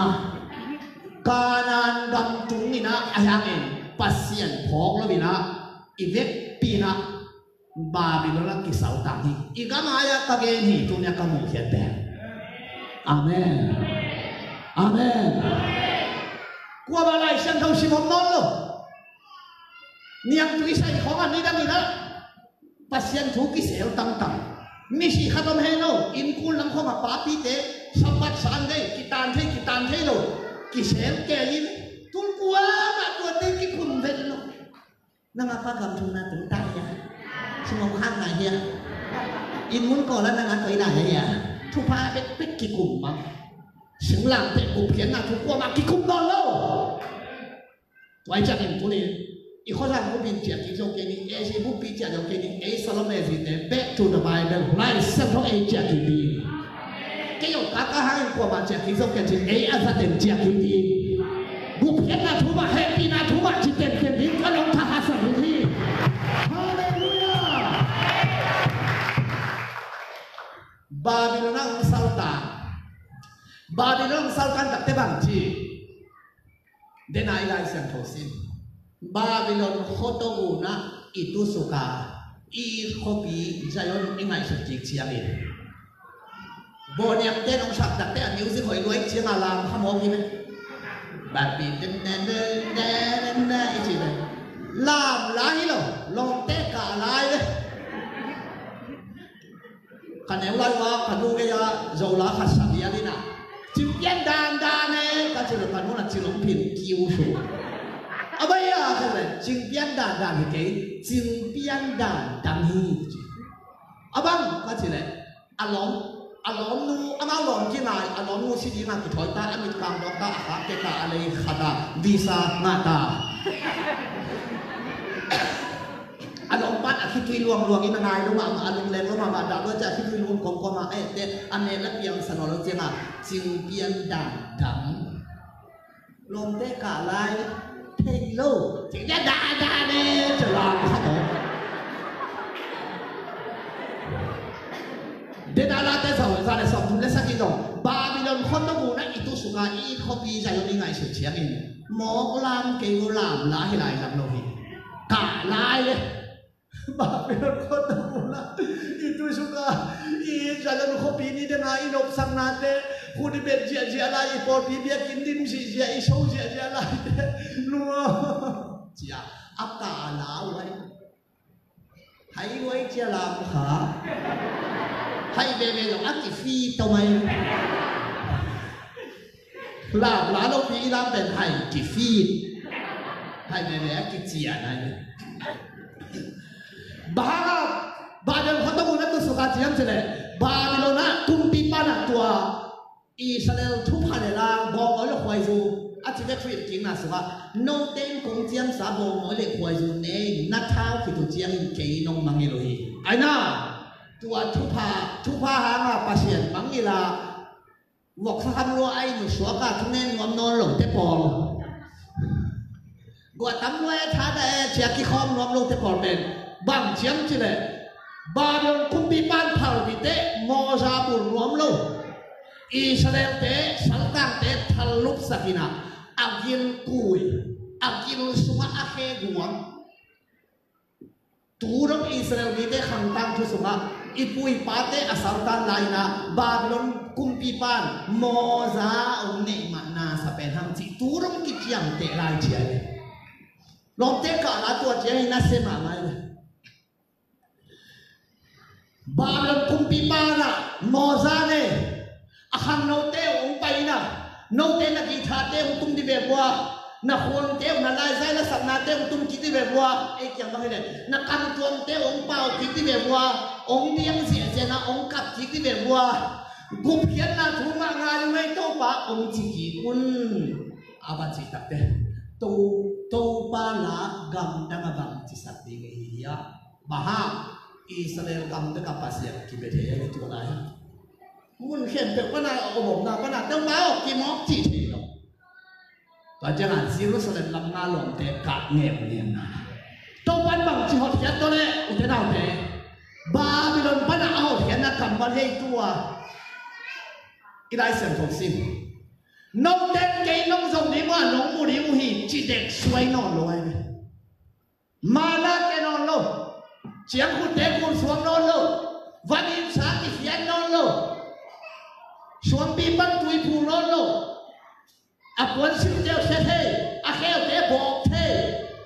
Kanaan gam tung in a, a hiangin Pasian phawk lo in a, i vekpi in a Babylon ah kisaltang hi. I gam ai-ah ka gen hi, tuni-a ka muhkhiat pen. Amen. Amen. Kuamah Lai Siangtho sim om nawn lo. Niangtui sai khawng a nidang in a Pasian thu kisel tangtang. Misi khat om hen lo, inn kul lam khawng a papite Sabbath Sunday kitan thei, kitan thei lo. Kisel kei in, tul kuamah tuate kikum vet lo. Nang a pa gam thumna tung ta hia? Sum om khak ngai hia? Inn mun kawl a nang a toi nai hia? Thupha bekbek kikum mah. Singlamteh gupkhiatna thu kuamah kikum nawn lo. Tua ahih ciangin tuni i khuazang buppi in ciah kik zo kei ni, A C buppi ciah zo kei ni, ei Salome zite, back to the Bible, Lai Siangtho ei ciah kik ding. Kei zong ka ka hangin kuamah ciah kik zo kei ci, ei a zaten ciah kik ding. Gupkhiatna thu mah, hehpihna thu mah ci tenten ding, ka lawm tha hasan ding hi. Halleluiah. Babylon ah hong saltan. Babylon ah hong saltan takte bang ci? Dena i Lai Siangtho sim. Babylon khuatumun ah i tusuk a, i khuapi Zion i ngaihsut kik ciangin, bawniamte nong sak takte a music hoih luai cianga lam kha mawk hi ve. Bapi den den den den den i ci ve. Lam lai hi lo, lawmte kah lai ve. Ka neu lai ua ka nu gei a Zola khat sa lian in a, "Cingpian dandan e," ka ci leh ka nu na ci lom phin kiu su. A bai a ka le, "Cingpian dandan hi kei, cingpian dandang hi," ci. "A bang?" ka ci leh, a lawm, a lawmnu, amau lawm kinai, a lawmnu si ding a kithawi ta, a mit kang dawk ta, a khak kei ta, a lei khat a visa ngah ta. A lawmpa in a khitui luangluang in a ngai lo mahmah, a lungleng lo mahmah, dah lua ciah a khitui luang kawmkawm a, a etteh a nek le piangsa nawn lo ciangin, "Cingpian dandang." Lawmte kah lai thei lo. Cingpian dandang e, ci lam khat aw. Dena Late za, za le sawmthum le sagih zong, Babylon khuatumun ah i tusuk a, i khuapi Zion i ngaihsut ciangin, mawk lam kei uh, lam la hi lai lam lo hi. Kah lai e. Babylon khuatumun ah i tusuk a, i Zion khuapi ni dena i nopsaknate, khut i bet ziahziah lai, i pawlpi biakinn dim ziahziah, i so ziahziah laite, lua cia a kah la uh ai. Hai luai cia lam kha. Hai veve zong a kifi to mai. Lam la lopi i lam pen hai kifi. Hai veve a kician ai. Bang hang a Babylon khuatumun a tusuk a ciam ci leh, Babylon a kumpipa na tua Israel thupha le lang, bawngnawi le khuaizu, a ci ve, Khrih kikna sungah, note in kong ciamsa bawngnawi le khuaizu ne in na thau khit uh ciangin kei nong mangngilh uh hi. Aina, tua thupha, thupha hanga Pasian mangngilh a, voksa kham lua a inn uh suak a, thungen nuam nawn lote pawl. Guah tam nuai a tha dah e, cia kikhawm nuam lote pawl pen bang ciam ci leh, Babylon kumpipa in phal dih teh mawza bul nuam lo. Israelte saltangte thal lupsak in a, a gilkui, a gil sungah a khe guang. Tu dong Israel mite khang tangthu sungah i pu i pate a saltan lai in a, Babylon kumpipa in mawza a hong neih mah na sa pen hang cih tu dong kiciamteh lai cia hi. Lawmte kah la tua ciangin na sem a lai hi. Babylon kumpipa in a mawza ne, a khangnote uh hong pai in a, note na guitar-te hong tum dih ve vua, na khuangte uh, na laizai na saknate hong tum kik dih ve vua, ei kiang bang hi leh, na kamtuamte uh hong pau kik dih ve vua, hong diang ziahziah in a hong kap kik dih ve vua, gupkhiatna thu mah ngai ung ei Topa hong ci kik un. A ban cih takte, to, Topa la gamdang a bang cisak ding i hi hiam? Bang hang, Israel gamdang a Pasian kibia thei a hi tu lai ha. Mun khempeuh pana a om omna pana Topa aw kimawk cih thei lo. Tua ciangin Jerusalem lam nga lawmte kah ngeungeu na. Topan bangci hotkhiat tawh le ute naute, Babylon pana a hotkhiatna kammal hi ei tua. I Lai Siangtho sim. Note kei nong zong ding uh a nong mu ding uh hi ci dek suai nawn lo ahi ve. Manna kia nawn lo. Ciangkhutte kun suak nawn lo. Van in sa kikhiat nawn lo. Suangpi pan tui phu nawn lo. A puan silhte sia thei, a kheute bawk thei,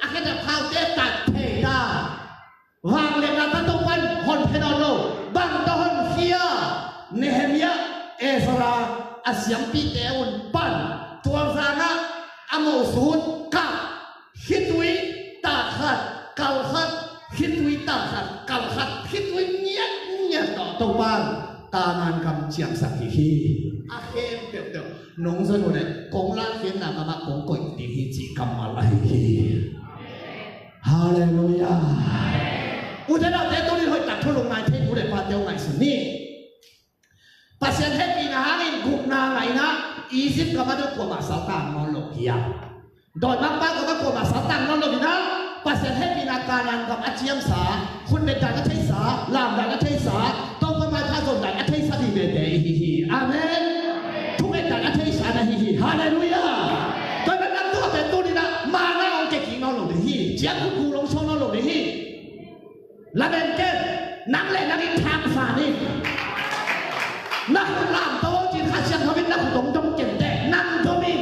a khedap khaute tat thei ta. Vangliatna tawh Topan honkhia nawn lo. Bang tawh honkhia? Nehemiah, Ezra a siampite un pan tualzangah a mawhsut kah, khitui tak khat kal khat, khitui tak khat kal khat, khitui ngiatngiat tawh Topan Kanaan gam ciamsak hi hi. A khempeuh tawh nong zon uh leh kong lakhiatna gamah kong koih ding hi cih kammal ahi hi. Halleluiah. Ute naute, tuni hoih tak thu lungngai thei nu le pate uh ngaihsun ni. Pasian hehpihna hangin gupna ngaihna Egypt gam ah dong kuamah saltang nawn lo hi a, dawimangpa gam ah kuamah saltang nawn lo hi a, Pasian hehpihna Kanaan gam a ciamsa, khutbet dan a theisa, lam dan a theisa, Topa maipha zon dan a theisa ding veve i hi hi. Amen. Thunget dan a theisa na hi hi. Halleluiah. Tua hi manin nang tua pen tuni-in ah manna hong kia kik nawn lo ding hi. Ciangkhut gul hong suak nawn lo ding hi. Lamen ken, nang le nang in thaksa ni. Na khut lam to cin Kha Siangtho in na khut hong dom ken teh nang dom in.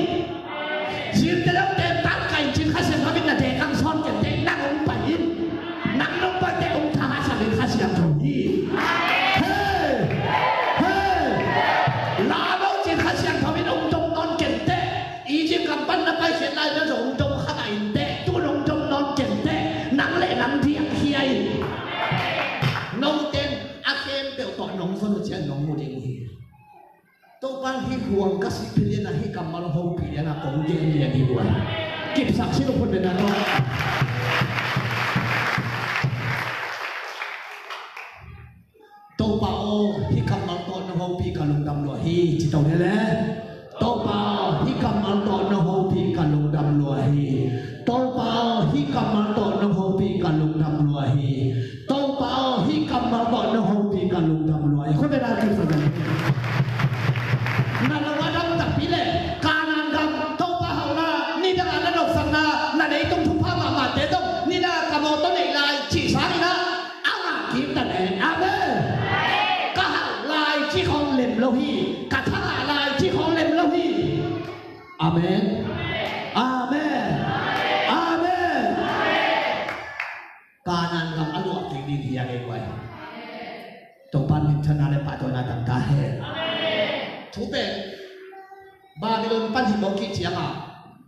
Zinte dong tem tak kai cin Kha Siangtho in na dek hong sawn ken teh nang hong pai in. Nang nong pai teh hong thaksa in Kha Siangtho hi. Hey! Hey! Lam to cin Kha Siangtho in hong dom nawn ken teh. Egypt gam pan na paikhiat lai na zong dong kha mah in teh, tu nong dong nawn ken teh, nang le nang diakkhia in. Note in a khempeuh tawh nong zon uh ciang nong mu ding uh hi. Topa hih huang ka sih phi lian a hih kammal hopih lian a kong gen lian hi uh a. Kipsak sin uh khut beng na tawh. Topa aw, hih kammal tawh na hopih ka lungdam lua hi, ci to ni le. Topa aw, hih kammal tawh na hopih ka lungdam lua hi. Topa aw, hih kammal tawh na hopih ka lungdam lua hi. Topa aw, hih kammal tawh na hopih ka lungdam lua hi. Khut beng na kipsak. Na lo a dam takpi le, Kanaan gam, Topa hauhna, nidang a na nopsakna, na leitung thupha mahmahte tawh, nidang a ka mawtaw neih lai, cih sangin ah, a ngah kik ta leh. Amen. Ka hauh lai cih khawng lem lo hi. Ka thangah lai cih khawng lem lo hi. Amen. Amen. Amen. Kanaan gam a luah kik ding hi a ngei guai. Topa minthanna le pahtawina tang ta hen. Thu pen Babylon pan hi mawk kik ciangin,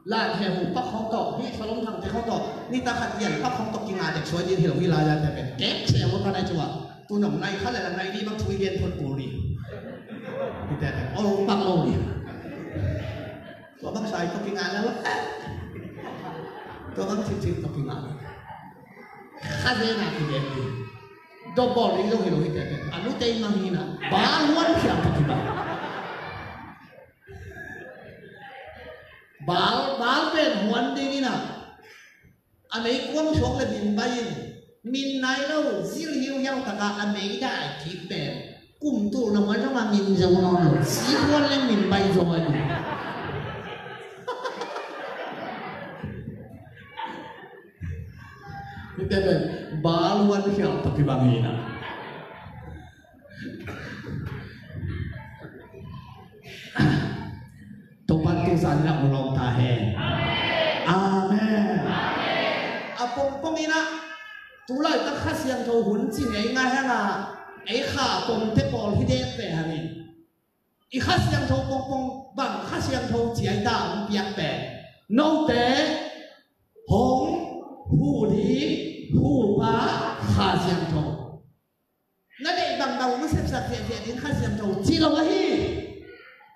Lan He Hu pak khawng tawh, hih Salom Thangte khawng tawh, nitak khat lian pak khawng tawh kingah dek suai ding hi lo hi lai-a te pen. Kek se a mawk ka nai cu ah, tu nong nai khat le nai nih bang thu i gen phot kul ding. Hite pen ol pak lo ding. Tua bang sai tawh kingah le, tua bang citcit tawh kingah le. Kha zen a kigen ding. Dawh bawl ding zong hi lo hi tete. A lu tei mang hi na. Baal huan khial tawh kibang. Baal, Baal pen huan ding hi na. A meikuang suak le min bai in. Min nai lo, zil hiuhiau taka a mei dai kik pen. Kum tul na huan zong a min zo nawn lo. Zil huan le min bai zaw a ni. Hite pen Baal huan khial tawh kibang hi na. Topan tu zan na mu lawm ta hen. Amen. A pongpong in ah, tu laitak Kha Siangtho hun ci ngei ngai hang a, ei kha pongte pawl hi dek ve hang in. I Kha Siangtho pongpong bang Kha Siangtho ciai ta hong piak pen. Note hong hu ding hu pa Kha Siangtho. Na deih bangbang hong sepsak fiahfiah ding Kha Siangtho ci lo ahi.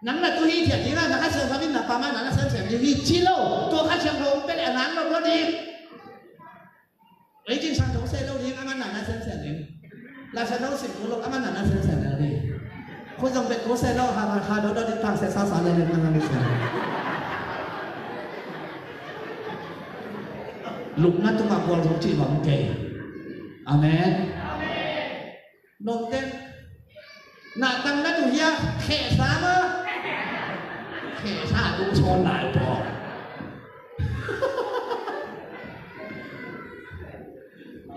Nang na tu hi thiat ding a, na Kha Siangtho in na pam a, na na semsem ding hi ci lo. Tua Kha Siangtho hong pia leh a nang nop lo ding. Ei cin sang tho se lo ding, a man na na semsem ding. La sa lo sin ku lo, a man na na semsem lo ding. Khu zong bet ku se lo, ha, ha, do, do, ding pang se sa sa le le, na na semsem. Lukna tungah gual zong cih bang kei. Amen. Nong ten. Na tang na duh hia, khehsa ma. Khehsa duh sawn lai pawh.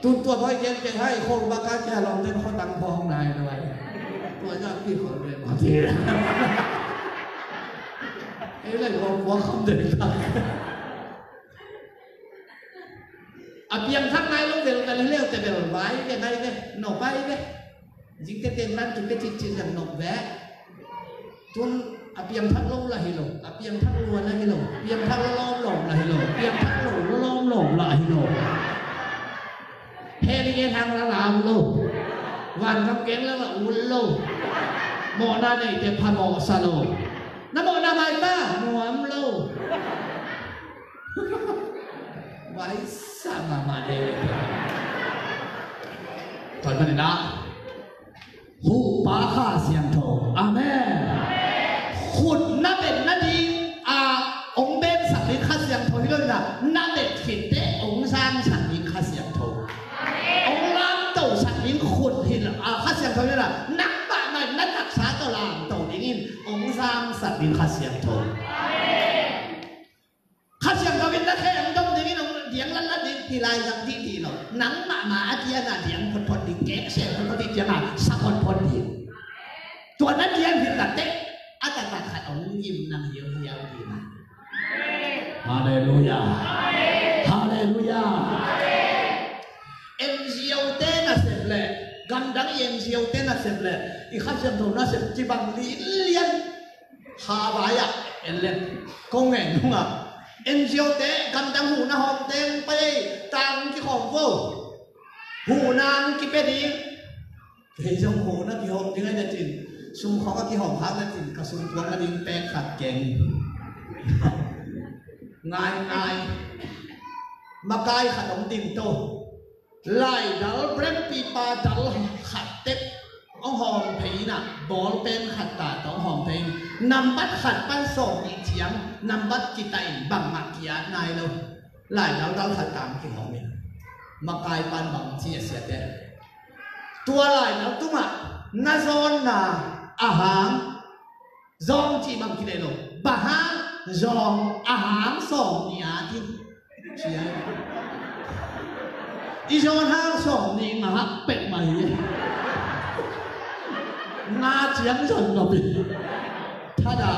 Tun tua boy gen kei hai, khol baka kia lawm ten khol tang khong nai na lai. Tua ja pi khol be ma ti. Ei lai khol khua kham de ta. A piangthak nai lo bel, ka lileu te bel, vai ve, nai ve, no vai ve. Zing te ten nan tu pe cit cit yang no ve. Tun a piangthak lo la hi lo, a piangthak lo la hi lo, piangthak lo lawm lawm la hi lo, piangthak lo lo lawm lawm la hi lo. He ni nge thang la lam lo. Van kam keng la la un lo. Mawhna nei te pha mawh sa lo. Na mawhna mai ta, nuam lo. Vai sa mahmah de. Tuan manin ah, Huhpa Kha Siangtho. Amen. Khut na bet nading a hong bensak ding Kha Siangtho hi lo in ah, na bet khit teh hong zangsak ding Kha Siangtho. Hong lamtosak ding khut hi lo a, Kha Siangtho hi lo in ah, nangmah na taksa tawh lamto dingin hong zangsak ding Kha Siangtho. Kha Siangtho in na khe hong dom dingin hong diang latlat ding, hi lai zang dih dih lo. Nang mahmah a diang a diang photphot ding, kek sel photphot ding, diang a sa photphot ding. Tua na diang hi ta teh, a taktak khat hong gim nang hiauhiau ding a. Halleluiah. Halleluiah. N G O te nasep leh, gamdang i N G O te nasep leh, i Kha Siangtho nasep ci bang lianlian. Kha vai ah en leh, kong ngen nungah, N G O te gamdang huhna hawm teng pai ei, tang kikhawm vo. Huhna ang kipia ding. Kei zong huhna kihawm ding ai na cin. Sum khawng a kihawm khak na cin, ka sum tuang na ding pek khat keng. Ngai ngai. Makai khat hong ding to. Laidal brempipa dal khat tek hong hawm phei in ah, bawlpen khat ta tawh hong hawm phei in, nambat khat pan sawm nih ciang nambat kitah in bangmah ki-at nai lo. Laidal dal khat tang kihawm in, makai pan bang ci a siate, tua laidal tungah na zawnna a hang zawng cih bang kileh lo. Bang hang zawng a hang sawm nih a ding. Cia. I zawn hang sawm nih ngah pek mah hi. Nga ciang zon lo pi. Thada.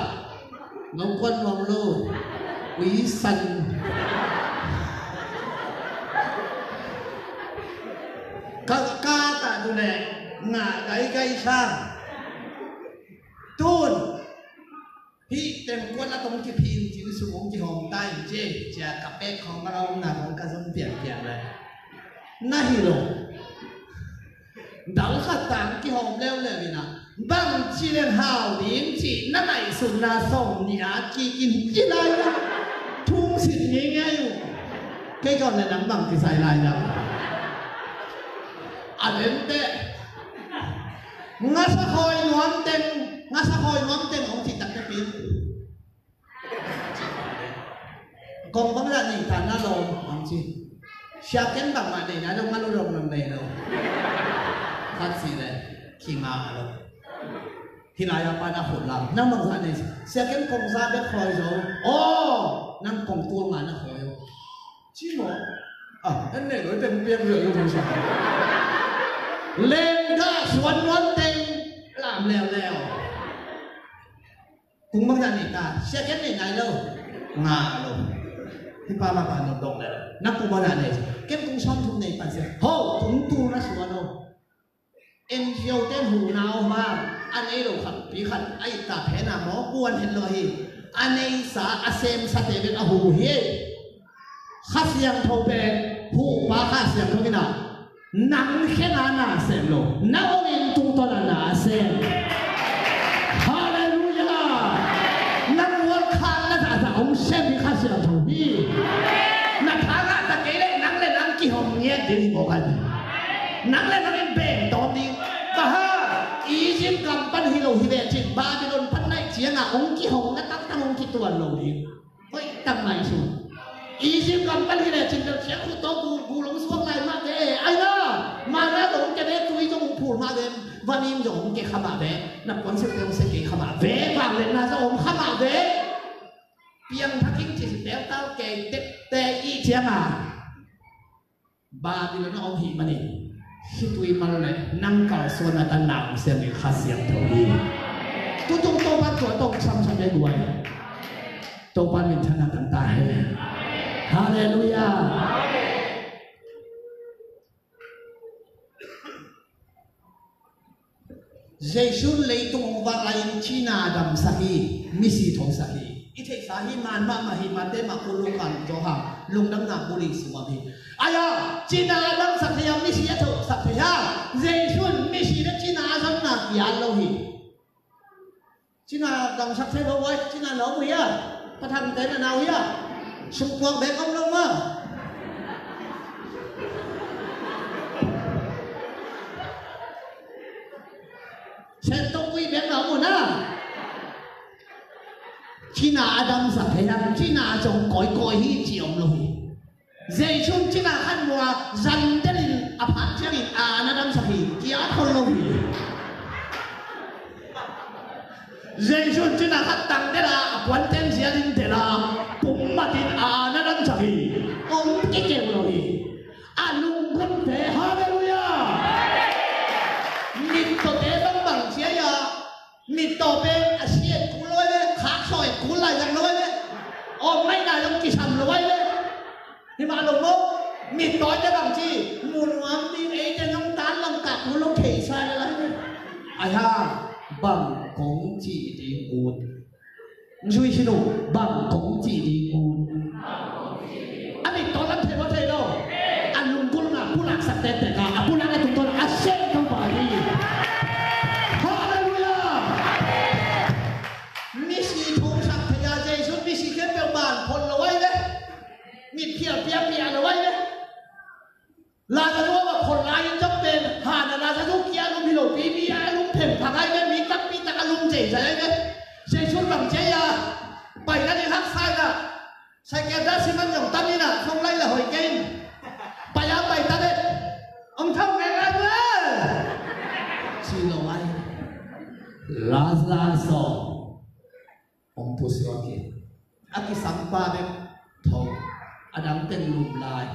Nong kuan nuam lo. Ui san. Ka, ka ta tu le. Ngah gaigai sa. Tun. Hih teng kuan a tong kiphin cin sung hong kihawm ta in ci, cia ka pek khawng a la om na khawng ka zon pianpian lai. Na hi lo. Dal khat tang kihawm leuleu in ah, bang ci leng hau ding cih na ngaihsutna sawm nih a kikin hi lai la. Thum sin ngeingai uh. Kei kawn le nang bang kisai lai la. A den teh. Ngasa khawi nuam teng, ngasa khawi nuam teng hong cih tak teh pin. Kong bangzah nei ta na lawm hong ci. Sia ken bangmah nei na dong a lu dong nang nei lo. Khat si le, khi ma a lo. Hi lai a pa na khut lam. Nang bangzah nei. Sia ken kong za bek khawi zo. Aw, nang kong tul nga na khawi zo. Ci maw? Ah, en nei loi teng piang lio lio sa. Leng da suan nuam teng lam leuleu. Kung bang dah nei ta, sia ken nei nai lo. Nga lo. Hi pa ma pa no dong leo. Na kung bang dah nei. Ken kung sawm thum nei pan sia. Ho, kung tu na suan lo. N G O ten hu nau ma, a nei lo khat pi khat a it ta phen a maw, kuan het lo hi. A neisa, a semsa te bek a hu hi. Kha Siangtho pen, Huhpa Kha Siangtho in a, nang khen a na sem lo, na ong in tungtawn a na sem. Halleluiah! Sem hi Kha Siangtho hi. Na tha ngah ta kei leh nang le nang kihong ngiat ding hi mawk a hi. Nang le nang in beng tawm ding. Bang hang, Egypt gam pan hi lo hi ve cin, Babylon pan naih ciangah hong kihong na tangtang hong kituan lo ding. Hoih tak mai su. Egypt gam pan hi le cin bel ciang khut tawh gu, gu long suak lai mah ve. Ai na, manna zong hong kia ve, tui zong hong phul mah ve, vanim zong hong kia kha mah ve, na puan silh te hong sia kei kha mah ve, vangliatna zong hong kha mah ve. Piangthak ing ci, teutau kei tepte i ciang a, Babylon a om hi manin, hih tui mal le nang kalsuan a tan na hong siam hi Kha Siangtho hi. Tutung Topa tua tawh samsam le guai. Topa minthanna tan ta hen. Halleluiah. Jesu'n leitung hong vak lai-in cina a damsak hi, misi thosak hi. I theihsa hi, man mahmah hi, Mate, Marku, Luka, Johan, Lungdamna Bung li sungah hi. Ai-a, cina a damsak thei a, misi a thosak thei a. Jesu'n misi le cina a damna kial lo hi. Cina damsak thei lo vai, cina na om hi a. Pathangte na nau hi a. Sungpuak bek om lo ma. Sen tawh kui bek na om na. Cina a damsak thei a, cina a zong kawikawi hi ci om lo hi. Jesu'n cina khat mua zan delin a phat ciangin a na damsak hi, kia khol lo hi. Jesu'n cina khat tang dela, a puanten zialin dela, pum matin a na damsak hi. Om kikeu lo hi. A lunggulhte, halleluiah. Mittawte bangbang cia ia, mittaw pen a si et kul lo ai ve, khaksaw et kul lai zang lo ai ve. Om ngaihna zong kisam lo ai ve. Hi mah lo maw, mittawte bang ci, mu nuam ding, eite zong tan lam kah kul lo thei sa le lai ve. Ai ha, bang kong ci ding ut. Zui sin uh, bang kong ci ding ut. A mittaw lam thei maw thei lo. A lunggulhna pulaksak tektek a, a pulak a tungtawn a sem Topa hi. Halleluiah. Misi thosak thei a, Jesu'n misi khempeuh ban phon lo ai ve. Mitphial piapia lo ai ve. Lazarus a phon lai-in zong pen, hana Lazarus kia lum hi lo, pipi a lum phengphang ai ve, mi tampi tak a lum zeizai ai ve. Jesu'n bang ci a, pai na ding haksa in a, Saikel dah siman zong tam in a, song lai la hoih kei in. Pai a pai ta vet. Om thau kei lai ve. Ci lo ai. Lazarus aw. Hong pusuak in. A kisam pa bek tho. A dang teng lum lai.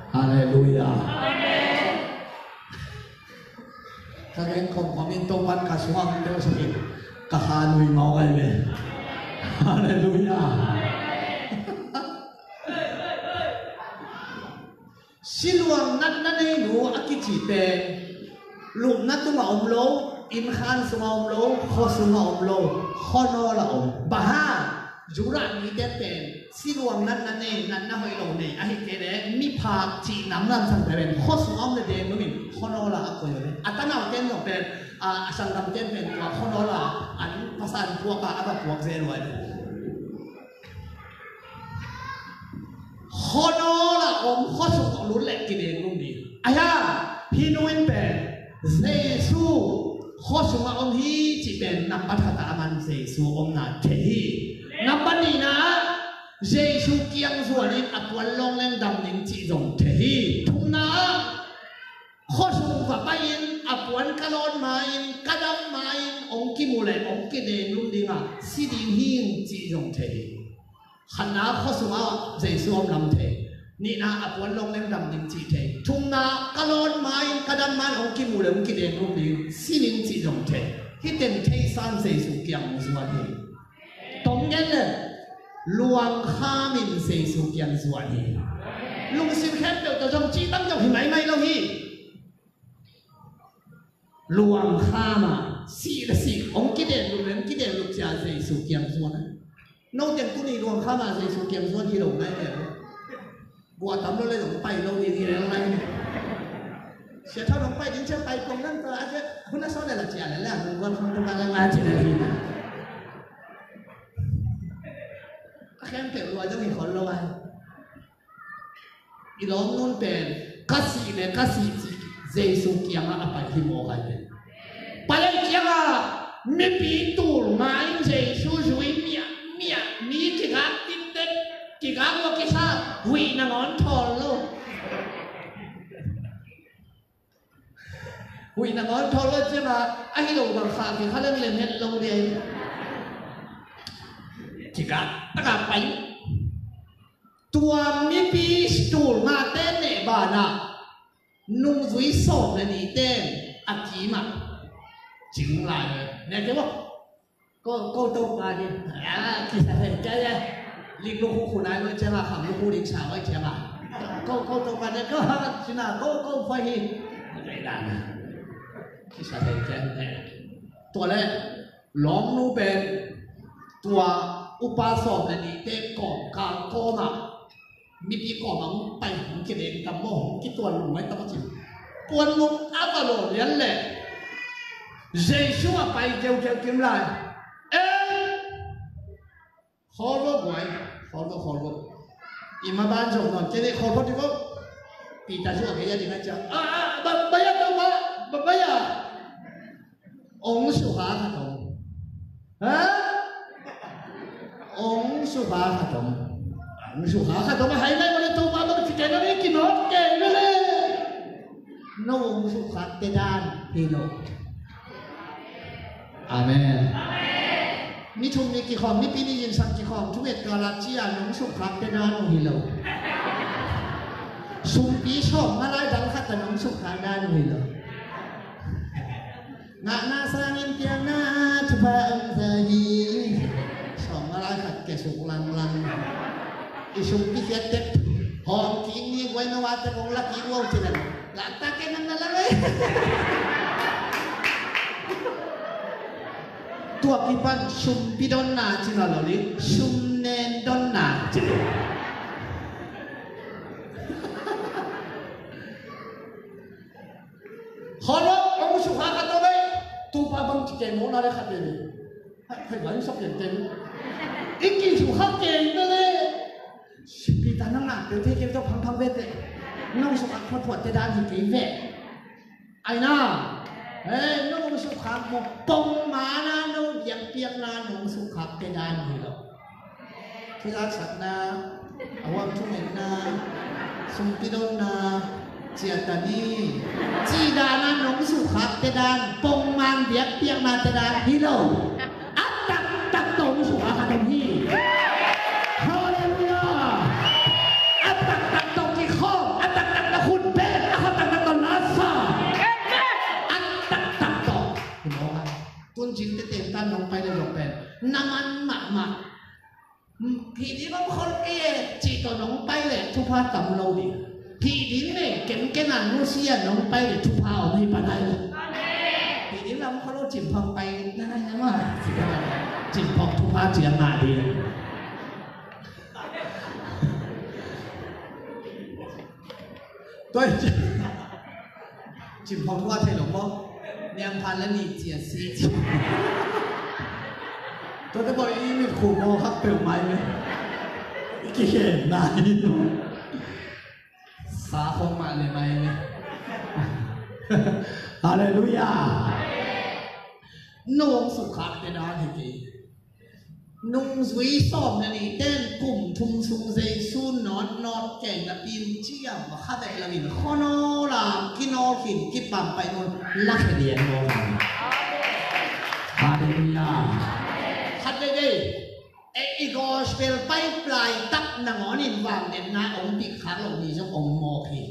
Halleluiah. Ka gen khomkhom in Topa'n ka sungah hong telsak in ka kha nui mawk ai ve. Halleluiah. Siluang natna nei nu a kici pen lupna tungah om lo, innkhan sungah om lo, khua sungah om lo, khuanawl ah om. Bang hang? Judah mite pen siluang natna nei, natna hoih lo nei, ahih kei leh miphak cih namlam sangte pen khua sungah om le deng numin khuanawl ah a koih uh le. A tanaute in zong pen, a, a sanggamte in pen tua khuanawl ah an pasal puak ah a va puak zel uh ai. Khuanawl ah om, khua sungah lut leh kideng lum ding. Ai ha, hih nu in pen Jesu khua sungah om hi cih pen nambat khat ah a man Jesu omna thei hi. Nambat nihna ah Jesu kiang zuan in a puan lawng leng dam ding cih zong thei hi. Thumna ah khua sung va pai-in a puan ka lawn ma-in ka dam ma-in hong kimu leh hong kideng lum ding a, si ding hi ing cih zong thei hi. Khatna ah khua sungah Jesu om lam thei. Nihna ah a puan lawng leng dam ding cih thei. Thumna ah ka lawn ma-in ka dam ma-in hong kimu leh hong kideng lum ding, si ding cih zong thei. Hih teng theisan Jesu kiang hong zuan hi. Tawm gen leh luangkham in Jesu kiang zuan hi. Lungsim khempeuh tawh zong cih tam zong hi maimai lo hi. Luangkham ah sih le sih hong kideng lup le hong kideng lup cia Jesu kiang zuan a. Note tuni luangkham ah Jesu kiang zuan hi lo nai le. Bua tam lo le zong pai lo ding hi le lo nai. Sia Thau nong pai ding cia pai kong nan ta a cia hun a sawn le la cia le le a nong guan khong tung ka le nga cia le hi. Zong hi khol lo ai. I lawmnun pen ka sih le ka sih cih Jesu kiangah a pai hi mawk ai pen. Pai ai kiangah mipi tul ma in Jesu zui miah miah mi kigak tindek kigak lo kisa huih nangawn thawl lo. Huih nangawn thawl lo ciangah a hi lo bang khah kikha leng lem het lo ding. Kigak takah pai. Tua mipi tul mate neh banah nungzui sawm le nihte a kimah cing lai ve. Ne kei maw? Ko, ko Topa ding. Ah, kisa thei kei e. Lik lukhu khunai lo ciangah kham lukhu ding sa lo ciangah. Ko, ko Topa ding. Ko, sina, ko, ko fa hi. Kisa thei kei e. Tua le lawmnu pen tua upa sawm le nihte kawmkal kawmah mipi kawmah hong pai hong kideng tam maw hong kituan lungmai tam a cin. Puan lung a va law lian leh Jesu a pai keukeu kim lai. Eh! Khawl vo guai, khawl vo, khawl vo. I ma ban zong nawn kei leh khawl vo ti vo. Peter zu a kei a ding a ciang. Ah, ah, ba, ba ya tau ba, ba, ba ya. Ong sukha khat om. Ha? Ong sukha khat om. Ong sukha khat om a hai lai mawle Topa bang ci kei na le kinawt kei na le. No ong sukha te dan hi lo. Amen. Ni thum ni kikhawm, nipi ni yin sak kikhawm, thu et kala cia nong sukha te dan uh hi lo. Sumpi sawm nga lai dang khat ta nong sukha dan uh hi lo. Ngahna sangin piakna thupha om sa hi. Sawm nga lai khat ke suk langlang. I sumpi khiat tek hawm king ni guai na wa tek hong la king wow ci dan. Lak ta ke nang na la mai. Tua kipan sumpi donna ci na lo li sum nen donna ci. Holo ong sukha khat to le. Tupa bang ci kei mo na le khat le. Hai, hai, bang sa pian tem. Iki sukha kei na le. Sipita nang na, peuh te keu to phang phang ve te. Nong sukha khat phuat te dan hi kei ve. Ai na. Eh, nong sukha mo pong ma na nong biang piang na nong sukha te dan hi lo. Thuzaksakna, a huam thungetna, sumpi donna, ciatani, cih dana nong sukha te dan, pongman biakpiakna te dan hi lo. A taktak tawh hong sukha khat om hi. Halleluiah. A taktak tawh kikhawm, a taktak tawh khut bek, a taktak tawh lasa. A taktak tawh. Hi mawk a. Tuncin tete tan nong pai le lok pen na man mahmah. Hih ding om khol kei e cih tawh nong pai leh thupha tam lo ding. Hih ding le kenken a nusia nong pai leh thupha om hi panai lo. Hih ding lam khol lo cimphang pai nanai na ma. Cimphang thupha cia ngah ding. Tua hi ci. Cimphawk thu a thei lo maw? Niangphan le nih cia si ci. Tuate pawh i mitkhu maw khak peuh mai ve. I kikhen nai. Sa khong mah le mai ve. Halleluiah. Nong sukkhak te dan hi kei. Nungzui sawm le nih ten kum thum sung Jesu nawtnawt kei napi in ciam kha vet loin khuanawl a kinawl khin kipampai nawn lakhia lian maw? Halleluiah. Khat veivei ei i gospel pai laitak nangawnin vangliatna hong pik khak lo mi zong om mawk hi.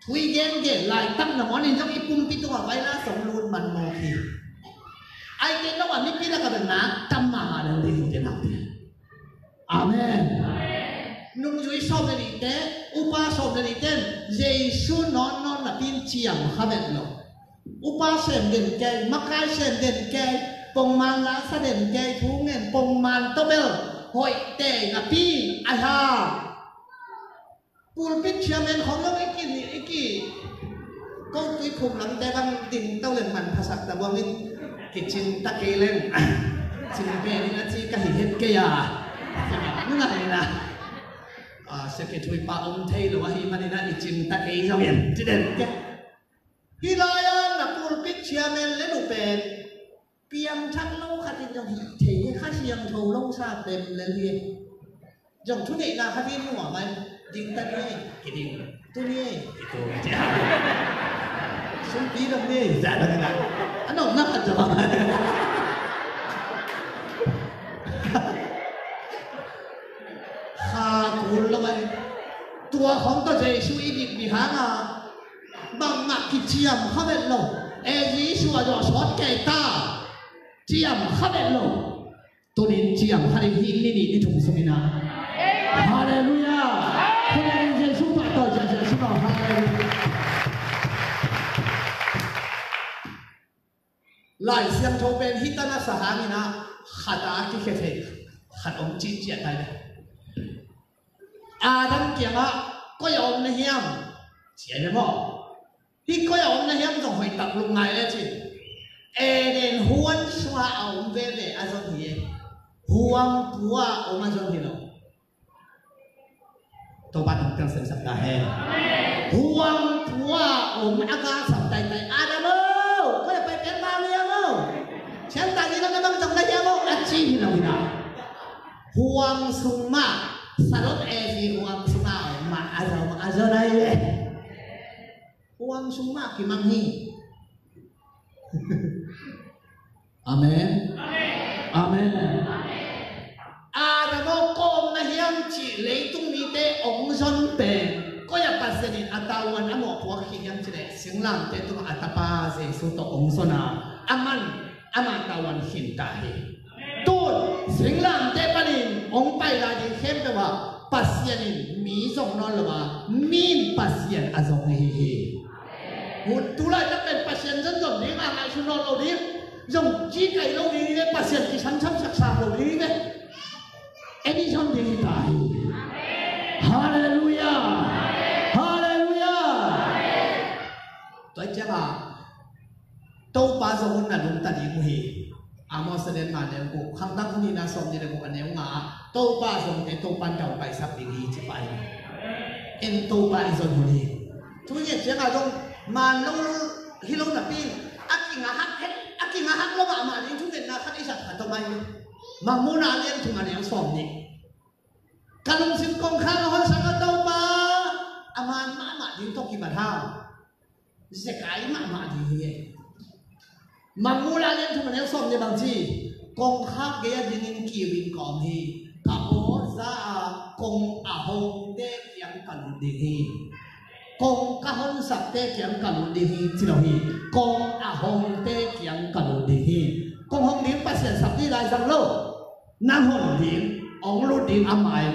Thu i gengen laitak nangawnin zong i pumpi tungah vaila song lut man mawk hi. Aite nong a mipi lakah bel nak tam mahmah lel ding hi te nakpi. Amen. Nungzui sawm le nihte, upa sawm le nihte in Jesu nawtnawt napi in ciam kha vet lo. Upa sem den kei, makai sem den kei, pongman lasa den kei, thu ngen pongman tawh bel hoih tei napi a hi a. Pulpit chairman khong zong i ki, i ki, ko tui khum lamte bang ding to leng man phasak ta buang in kicin ta kei leng. Cin pen in a ci ka hi het kei a. Nuna ina. Secretary pa om thei lo ahi manina i cing ta kei zong en ci den ke. Hi lai-a na pulpit chairman le nu pen piangthak lo khat in zong hih thei hi, Kha Siangtho lo sa pem lel hi. Zong thuneihna khat in nuam ai. Ding ta ni, kiding. Tu ni, kitu. Sumpi dong ni, za dong na. Ano na khat zong. Kha kul lo ai. Tua khong tawh Jesu i dik bihang a, bangmah kiciam kha vet lo. E Jesu a zawh sawt kei ta. Ciam kha vet lo. Tunin ciam kha ding hi, ni nih ni thum sungin ah. Halleluiah. Halleluiah. Jesu pahtawi ciah ciah sungah. Halleluiah. Lai Siangtho pen hih tan a sa hangin ah khat a kikhia thei khat om cin ciah tai le. Adam kiangah koi a om na hiam? Ciah le maw? Hih koi a om na hiam zong hoih tak lungngai le cin. Eden huan sungah a om veve a zon hi e. Huang pua a om a zon hi lo. Topa nong piang semsak ta hen. Huang pua om a gasam taitai Adam o, koi a pai pian ma liang o. Sian ta ni lo na bang zong na hiam o a ci hi lo hi na. Huang sung mah Salot Evi huang sung a om mah a zong a zon ai le. Huang sung mah kimang hi. Amen. Amen. Adam aw, koi om na hiam cih leitung mite ong zon pen koi a Pasian in a tavuan a mawhpuak hi hiam cih leh singlamteh tungah a tapa Jesu tawh ong zon a, aman ama tavuan khin ta hi. Tun singlamteh panin ong pai lai ding khempeuh ah Pasian in mi zong nawn lo a, mi in Pasian a zong ahi hi. Hun tulaitak pen Pasian zonzon ding a ngaihsun nawn lo ding. Zong ci kai lo ding hi ve, Pasian kisam samsak sam lo ding hi ve. Eni zon ding hi ta hi. Halleluiah. Halleluiah. Tua ciangah Topa zong hun na lungta ding uh hi. Amos a lian nga neu guk, Khangtang hun nihna sawm nih le guk a neu nga ah Topa zongte Topa in dau paisak ding hi ci pai. En Topa i zon hun hi. Thu nget ciangah zong man lo hi lo napi in a kingahak het a kingahak lo mahmah ding thungetna khat i sak khat om ai. Mangmuhna a lian thum a neu sawm nih. Ka lungsim kongkhak a honsak a Topa a man mahmah ding tawh kibat hang. Zekai mahmah ding hi e. Mangmuhna a lian thum a neu sawm nih bang ci, kongkhak gei a dingin kiu in ka om hi. Ka aw za a kong a hongte kiang ka lut ding hi. Kong ka honsakte kiang ka lut ding hi ci lo hi. Kong a hongte kiang ka lut ding hi. Kong hong ding Pasian sap dih lai zang lo. Na hon ding, ong lut ding a mai.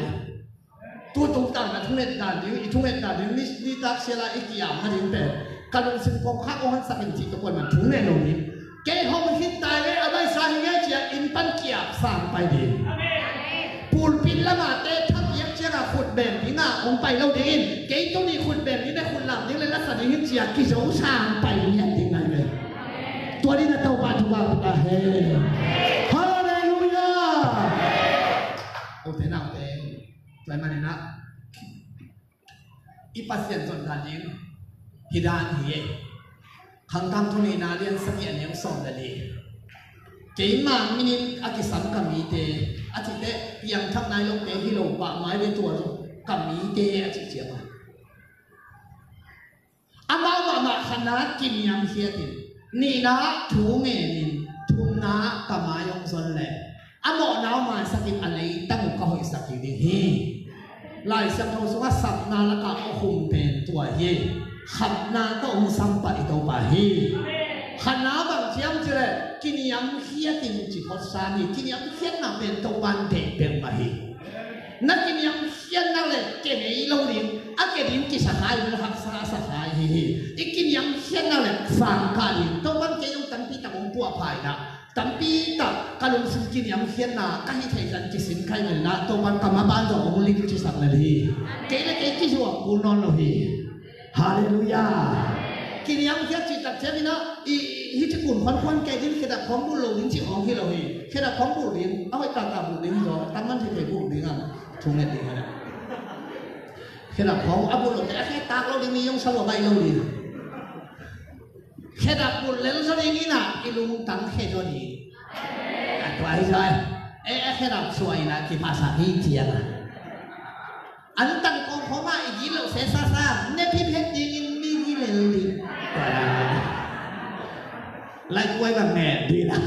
Tu tung tang na thunget dan ding, i thunget dan ding, ni, ni tak siala i kiam na ding pen. Ka lungsim kongkhak ong honsak in cih tua kuan man thunget lo ding. Kei hong khit tai ve a baisa hi nge cia in pan kiap sang pai ding. Pulpit lamah te thapiak ciangah khut beng dingah ong pai lo ding in. Kei tu ni khut beng ding le khut lam ding le lasa ding in cia kizo sang pai ding hi ding nai ve. Tua ding na Topa thupha pia hen. Halleluiah. Ute naute, tua manin ah i Pasian zon dan ding hi dan hi e. Khangtang thu nihna lian sagih a neu sawm le li. Keimah minin a kisam ka mite a cihte piangthak nai lote hi lo pah mai ve tua zong ka mite a cih ciangah. Amau mahmah khatna kiniamkhiatin, nihna thu ngenin, thumna ka mai hong zon leh a mawhna hong maisakin a leitang uh ka hoihsak hi ding hi. Lai Siangtho sungah sapna lakah a khum pen tua hi. Khatna tawh hong sampah i Topa hi. Khatna bang ciam cileh kiniamkhiatin ci khotsa hi. Kiniamkhiatna pen Topa in deih peuhmah hi. Na kiniamkhiat nak le ke ngei lo ding, a ke ding kisa khai, na haksa a sa khai hi hi. I kiniamkhiat nak le sang kah ding. Topan kei zong tampi tak hong puah phai na, tampi tak ka lungsim kiniamkhiatna ka hi thei zan kisin khai na, Topan ka maban zong hong lim cisak na hi. Kei le kei kizuak kul nawn lo hi. Halleluiah. Kiniamkhiat cih tak ciangin ah, i, i, hih ci kun khuankhuan kei ding, khedap khawng bulh lo ding cih khawng hi lo hi. Khedap khawng bulh ding, a hoih taktak bulh ding hi zaw, tam man theithei bulh ding a, thu nget ding a. Khedap khawng a bulh lo te, a khe tak lo ding, mi zong sa lua baih lo ding. Khedap bulh lel zaw ding in ah, i lungtang khe zaw ding. A tua hi zaw, e, a khedap suai in ah, kiphasak hi ciang a. An tang kawng khawng ah i gilo sesasa, ne phiphet dingin mi gilel ding. Lai kuai bang ngen ding a.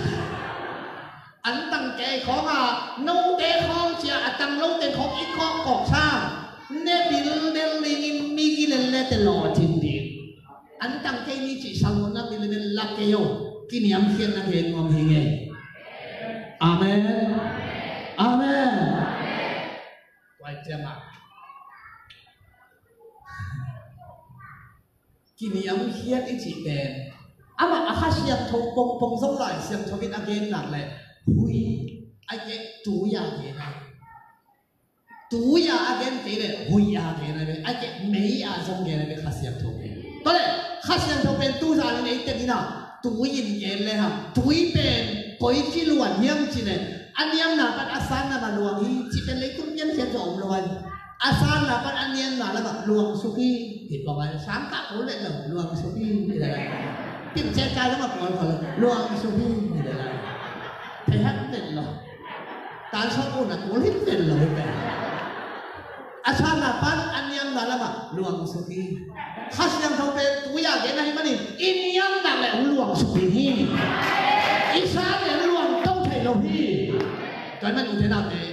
An tang kei khawng ah, note khawng cia a tang lote khawng i kawk kawk sa, ne bil del dingin mi gilel le te law cin ding. An tang kei ni cih salmon na bil del lak kei o, kiniamkhiatna kei nuam hi ngei. Amen. Amen. Tua ciang a, kiniamkhiat i cih pen, amah a Kha Siangtho pongpong zong Lai Siangtho in a gen nak leh, hui, a gen tui a gen a. Tui a a gen kei leh, hui a gen a ve, a gen mei a zong gen a ve Kha Siangtho pen. Tua leh, Kha Siangtho pen tu zan in ei teng in a, tui in gen le hang, tui pen koi ci luan hiam cih leh, a niamna pan a sanna mah luang hi, cih pen leitung piankhiat zaw om lo ai. A sanna pan a niamna lamah luang suk hi, hi pawng ai, sang kah kul leh lo, luang suk hi, hi leh lai. Tim cek kai lamah kul kul lo, luang suk hi, hi leh lai. Thei hak vet lo. Tan sawt un a kul hi vet lo hi pen. A sanna pan a niamna lamah luang suk hi. Kha Siangtho pen tui a gen ahih manin i niamna leh hong luang suk ding hi. I sa leh hong luang to thei lo hi. Tua ahih manin ute naute,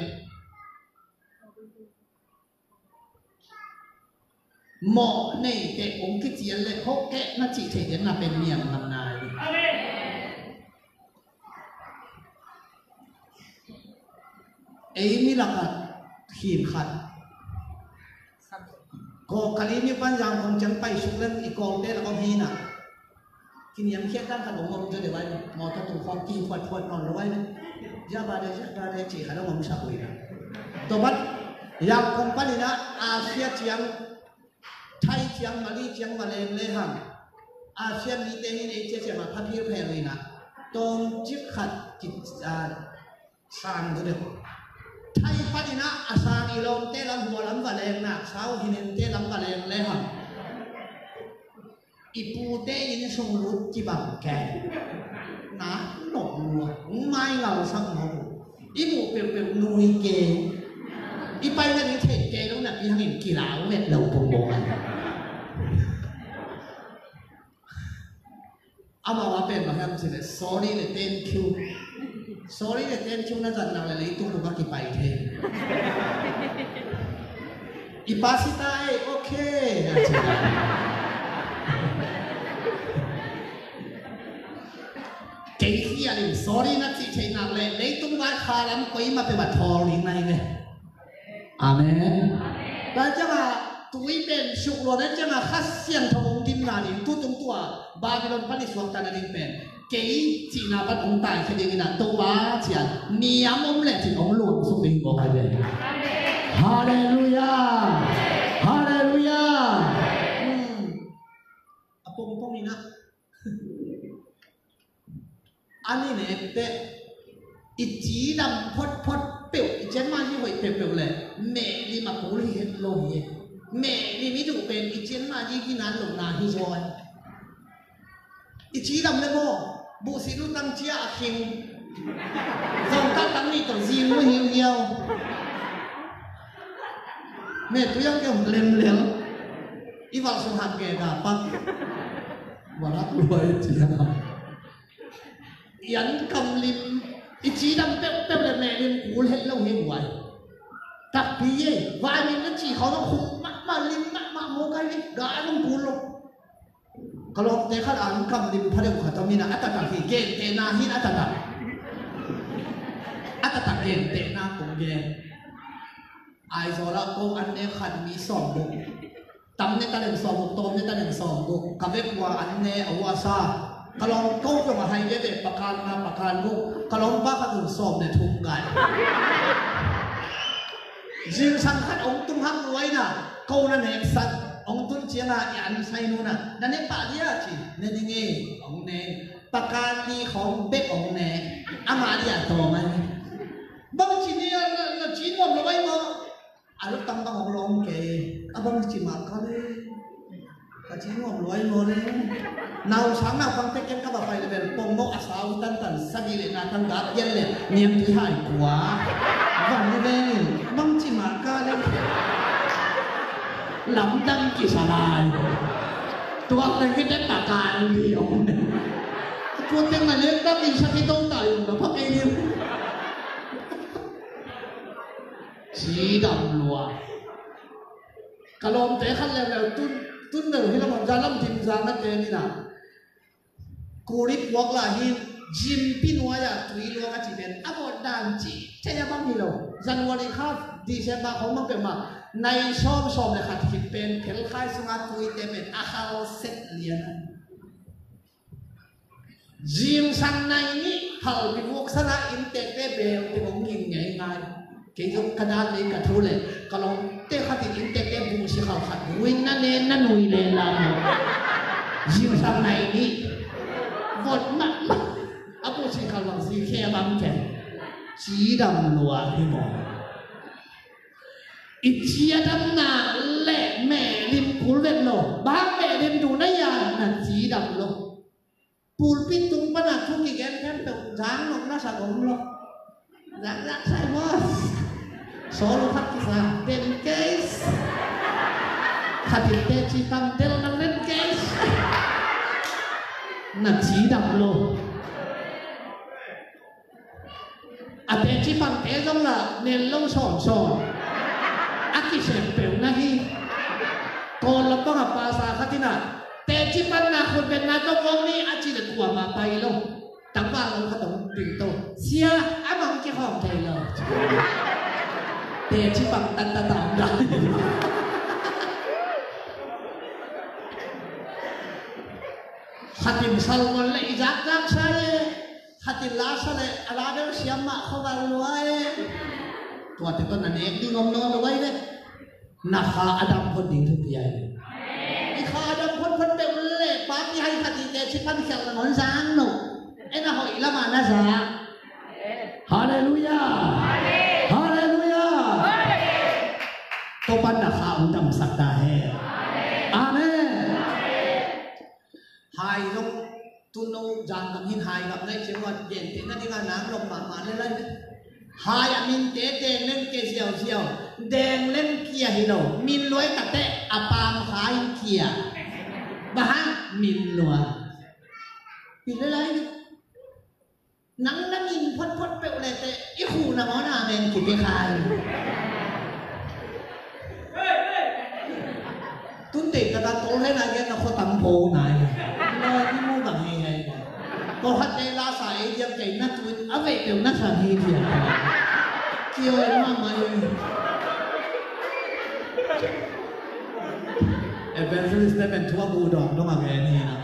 mawh neite hong kician leh hawhkehna cih theih den na pen niam ngam nai. Ei mi lakah khin khat. Kawkali mi pan Zangkong ciang paisuk leng i kawlte lakah om hi na. Kiniamkhiat dan khat hong om zaw deuh ai. Mawtaw tung khawng kiphuatphuat nawn lo ai. Ziah ba de, ziah ba de cih khat hong om sak uh hi na. Tua pan Zangkong panin ah Asia ciang, Thai ciang, Malay ciang va leng le hang, Asia mite in ei cia ciang a pha phirphel uh hi na. Tawmcik khat ki, a, sang zaw deuh. Thai panin ah a sang i lawmte lam, hua lam va leng nak sau, hinente lam va leng le hang, i pute inn sung lut kibang kei. Na nop lua, hong maingal sak nop. I muh peuhpeuh nui kei. I paina ding theih kei lo napi hangin kilau vet lo pongpong a. Amau a pen bang hiam cih leh, sorry le thank you. Sorry le thank you na zat nak leh leitung bupah kipai thei. I pa sita ei, okay, a ci. Kei khial in sorry na cih theih nak leh leitung vai kha lam koimah peuhmah thawl ding na hi ve. Amen. Tua ciangin tui pen suk luan a ciangin Kha Siangtho hong dimna ding, tu tung tua Babylon pan i suakta nading pen kei cihna pan hong taikhia dingin ah Topa cian niam om leh cin hong luang suk ding kong hai ve. Halleluiah. Halleluiah. Hmm. A pongpong in ah, a ni nek teh i cidam photphot peuh, i cianmah hi hoih peuhpeuh leh mehlim a kul hi het lo hi. Mehlim i duh pen i cianmah hi kinan lohna hi zaw. I cidam le maw, buhsih lutang cia a khing. Zongkah tang nih tawh zing lo hiuhiau. Meh tu yang kiam lemlel. I valh sung hak gega pak. Valh hak luai cia. I an kam lim, i cidam peuhpeuh le mehlim kul het lo hi buai. Takpi ei, vai min na ci khawng na khum mahmah, lim mahmah, mawkai lim, gai hong kul lo. Ka lawmte khat an kam lim pha deuh khat om in ah, a taktak hi, gentehna hi a taktak. A taktak gentehna kong gen. Aizawl ah ko an ne khat mi sawmguk. Tam ne ta leng sawmguk, tawm ne ta leng sawmguk. Ka vek ua an ne a ua sa. Ka lawm ko zong a hai veve pakan nga pakan guk. Ka lawmpa khat un sawm ne thum gai. Zingsang khat ong tung hak luai na, ko na nek san. Ong tun Siang a i an sai nuna na ne pah dia ci, ne ning e, ong ne. Pakan li khong bek ong ne. Ama dia tawm ai. Bang ci ni a na ci nuam lo ai maw. A lutang bang ong lawm kei. A bang ci mah ka le. Ka ci nuam lo ai maw le. Nau sang nau bang tekken ka ba pai le bel pong mawh a sau tantan sagih le na tang gap gen le niam tui hai kua. Van ni vengin bang ci mah ka le. Lamdang kisa lai. Tuak le kite takan liau. Tua teng na lek dang in sa kito tayo na pakei liau. Cidam lua. Ka lawmte khat leuleu tun, tun leu hi lamah zalam tim zang a te ni na. Kuri puak lah hi, gym pi nuai-ah tui luak a ci pen a vawt dan ci thei a bang hi lo. January kha December khawng bang peuhmah nai sawm sawm le khat khit pen phelkhai sunga tuite pen a khal set lian a. Zingsang nai nih phal mi vuksan a inntekte bel teng hong ging ngeingai. Kei zong ka dan lei ka thu le ka lawmte khat in inntekte buhsi khal khat buin na nen na nui le lam. Zingsang nai nih vot mahmah. A buhsi khal bang zi khe a bang khe. Cidam lua hi maw. I cidamna le mehlim kul vet lo. Bang mehlim duh na ya na cidam lo. Pulpit tung pana thu kigen khempeuh zang nop na sak om lo. Zang zang sai boss. Solo khat kisa ten case. Khatin teci pang tel na ten case. Na cidam lo. A teci pangte zong la nen lo sawnsawn. A kisem peuh na hi. Kawl lampang a pasa khat in a teci panna khutbetna tawh kawm ni a ci le kuamah pai lo. Tangval lo khat hong pil to. Sia, a mang kikhawm thei lo. Teci pang tattata om dai. Khatin salmon le i zakzak sa e. Khatin la sa le a la bel siam mah khuaval lua e. Tuate tawh na nek ding om nawn lo ai ve. Na kha a dam phot ding thupi ai ve. I kha a dam phot phot peuh le pa kihai khat i teci pan khial nangawn zang no. E na hoih lamah na zak. Halleluiah. Halleluiah. Topa na kha hong damsak ta hen. Amen. Hai zong tun no zang gam hin hai gam nai ciang ua gentehna dinga nang lom mahmah le lai. Hai a minte Deng Leng Kia ziauziau. Deng Leng Kia hi lo. Min luai takte a pam kha in Kia. Bang hang min luai. Pi le lai. Nang na min photphot peuh leh teh i khuh nangawn amen kipia kha hi. Tun deih taka tol hen a gen na khua tam pho nai. Loi ni mu bang hei hei. Ko khat te la sa ei diam kei na tun a vei peuh na sa hi diam. Kio ei mahmah hi. Evangelist te pen thu a bu dawng dong a gen hi na.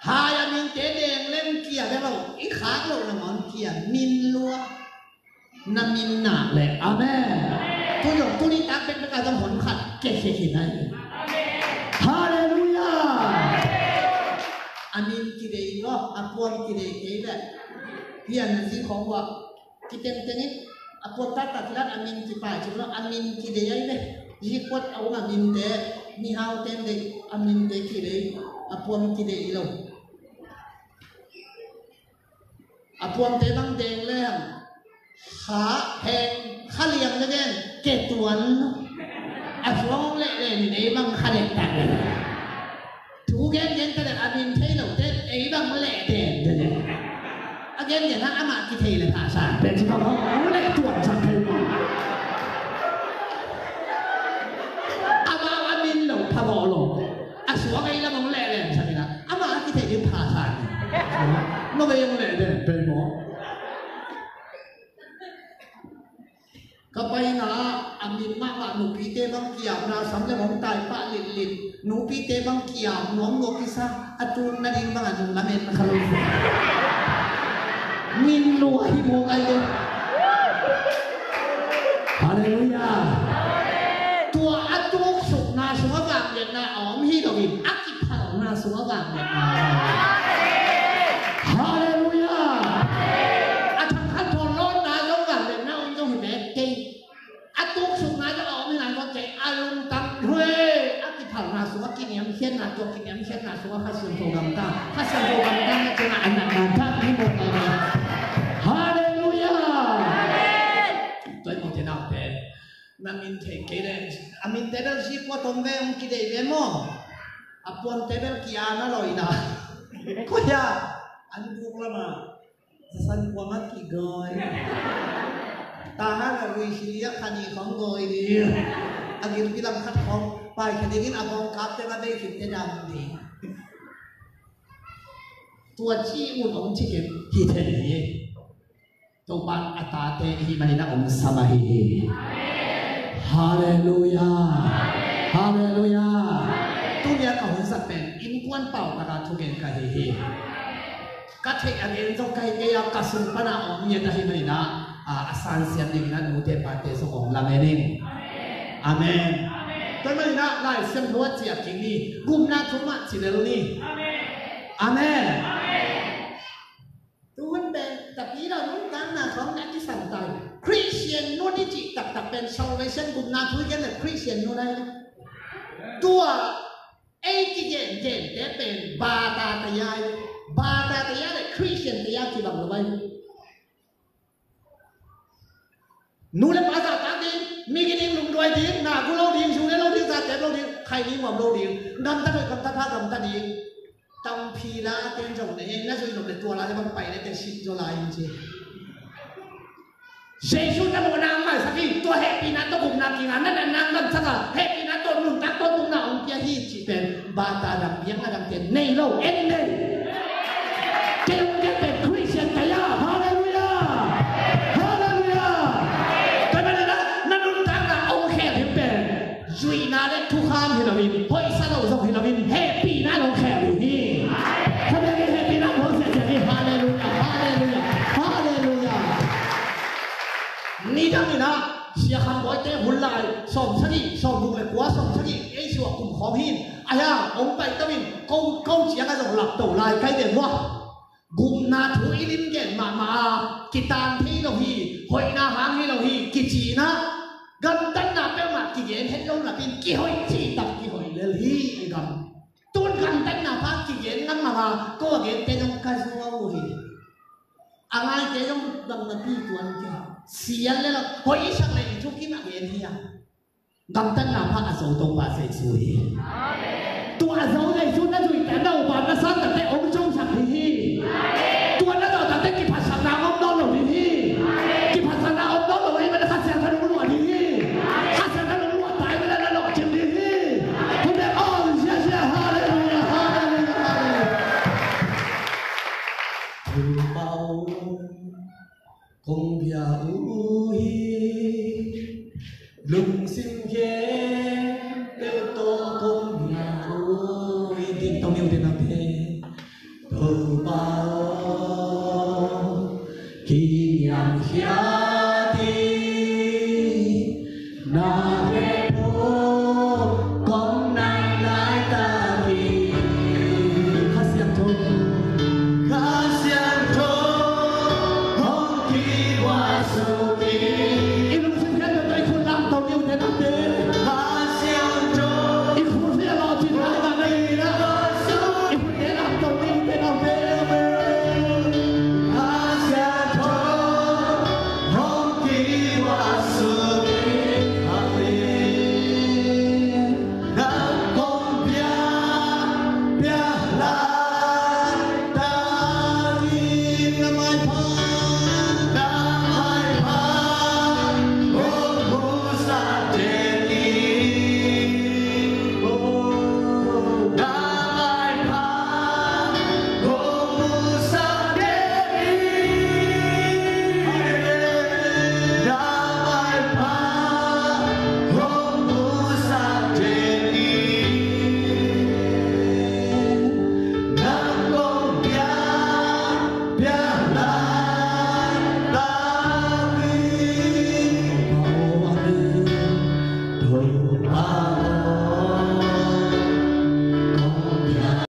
Hai a minte Deng Leng Kia ve lo, i khak loh nangawn Kia, min lua. Na min nak leh. Amen. Tu zong tuni tak bekbek a zong hon khat kia khia khin ahi. Halleluiah. A min kidei lo, a puam kidei kei leh. Hih a na zi khawng uah. Kitengteng in a puak taktak kilat a min kipai cih lo a min kidei ahi ve. Zikpuat a um a minte, mihau ten deih a minte kidei, a puam kidei lo. A puamte bang deng leng kha heng kha liam na gen ketuan a suang leh len in ei bang kha dek tak leh. Thu gen gen ta dek a min thei lo te ei bang leh den te dek. A gen gen hang amah kithei le pha san pen ci bang hong leh tuan sak thei. Amah a min lo pha bawh lo. A suak ei lam hong leh den sak ina amah a kithei ding pha san. No vei hong leh den pen maw. Ka paina ah a min mahmah nupite bang kiamna sam le hong tai pah litlit. Nupite bang kiam nuam nuam kisa a tuk nading bang a nung lamen kha lo. Min lua hi mawk ai le. Halleluiah. Tua a tuksukna sungah vangliatna in a kiphalna sungah vangliatna. Halleluiah. A thangkhat thawn lawnna zong vangliatna om zong hi bek kei. A tuksukna zong a om hi nai mawk kei. A lungtang hue a kiphalna sungah kiniamkhiatna, tua kiniamkhiatna sungah Kha Siangtho gamta, Kha Siangtho gamta na ciangah a natna dak hi mawk kei. Halleluiah. Tua hi mawk kei naute. Na min thei kei le, a minte bel zi kua tom ve hong kidei ve maw? A puante bel kia na loi na. Koi a, an buk lama, zasan kuang a kigawi. Tahan a rui hi a khani khong gawi ding. A gilpi lam khat khong, pai kha dingin a bawng kap te ma bei khin te dam ding. Tua ci un hong ci kei hi thei hi. Topan a tate ihi manin a omsam ahi hi. Halleluiah. Halleluiah. Tunia ka hun sak pen innkuan pau taka thugen ka hi hi. Ka theih a gen zong ka hi kei a, ka sung pana om ngiat ahi manin a, a, a sansiam dingin a nute pate zong om lamen ing. Amen. Tua manin a Lai Siangtho a ciah kik ni, gupna thu mah ci lel ni. Amen. Tuhun pen tapi lo nuntakna khawng na kisan tai. Christian nun i cih taktak pen salvation gupna thu i gen le Christian nun ai. Tua ei kigen gente pen bata taya ai. Bata taya le Christian taya kibang lo ai. Nu le pa zahtak ding, mi giding lungduai ding, na gu lo ding, zu ne lo ding, zatep lo ding, khaini nuam lo ding, gamta hoih gamta pha gamta ding. Tampi la a ten zong ne, na zui nop le tua la le bang pai le te sit zaw lai in ci. Jesu na mawhna ang maisak hi, tua hehpihna tawh gupna kinga, na natna ang gamsaka, hehpihna tawh nuntak tawh tungna ang pia hi cih pen bata dang biakna dangte nei lo, en nei. Kei hong gen pen Christian taya, halleluiah. Halleluiah. Tua manin a na nuntakna hong khel hi pen zuihna le thukham hi loin, hoihsa lo zong hi loin, hehpihna hong khel uh hi. Khabiak in hehpihna hong khel hi, halleluiah, halleluiah, halleluiah. Nidang in a Sia Kham Bawite hun lai sawmsagih, sawmguk le kua, sawmsagih ei suah kum khawng hi in, a hiang hong paito in ko, ko ciangah zong lapto lai kai ve mua. Gupna thu i lim gen mahmah a, kitan thei lo hi, hoihna hang hi lo hi, kici in a, gamtatna peuhmah kigen het lo napin kihoih cihtak kihoih lel hi i gam. Tun gamtatna pha kigen ngamngamah ko a gente zong ka zuau uh hi. A ngaite zong bang napi tuan kei. Sial le lo hoih i sak le i thukim a gen hi a. Gamtatna pha a zo Topa Jesu hi. Tua a zo Jesu na zuihte a na upa na santakte hong zongsak hi hi.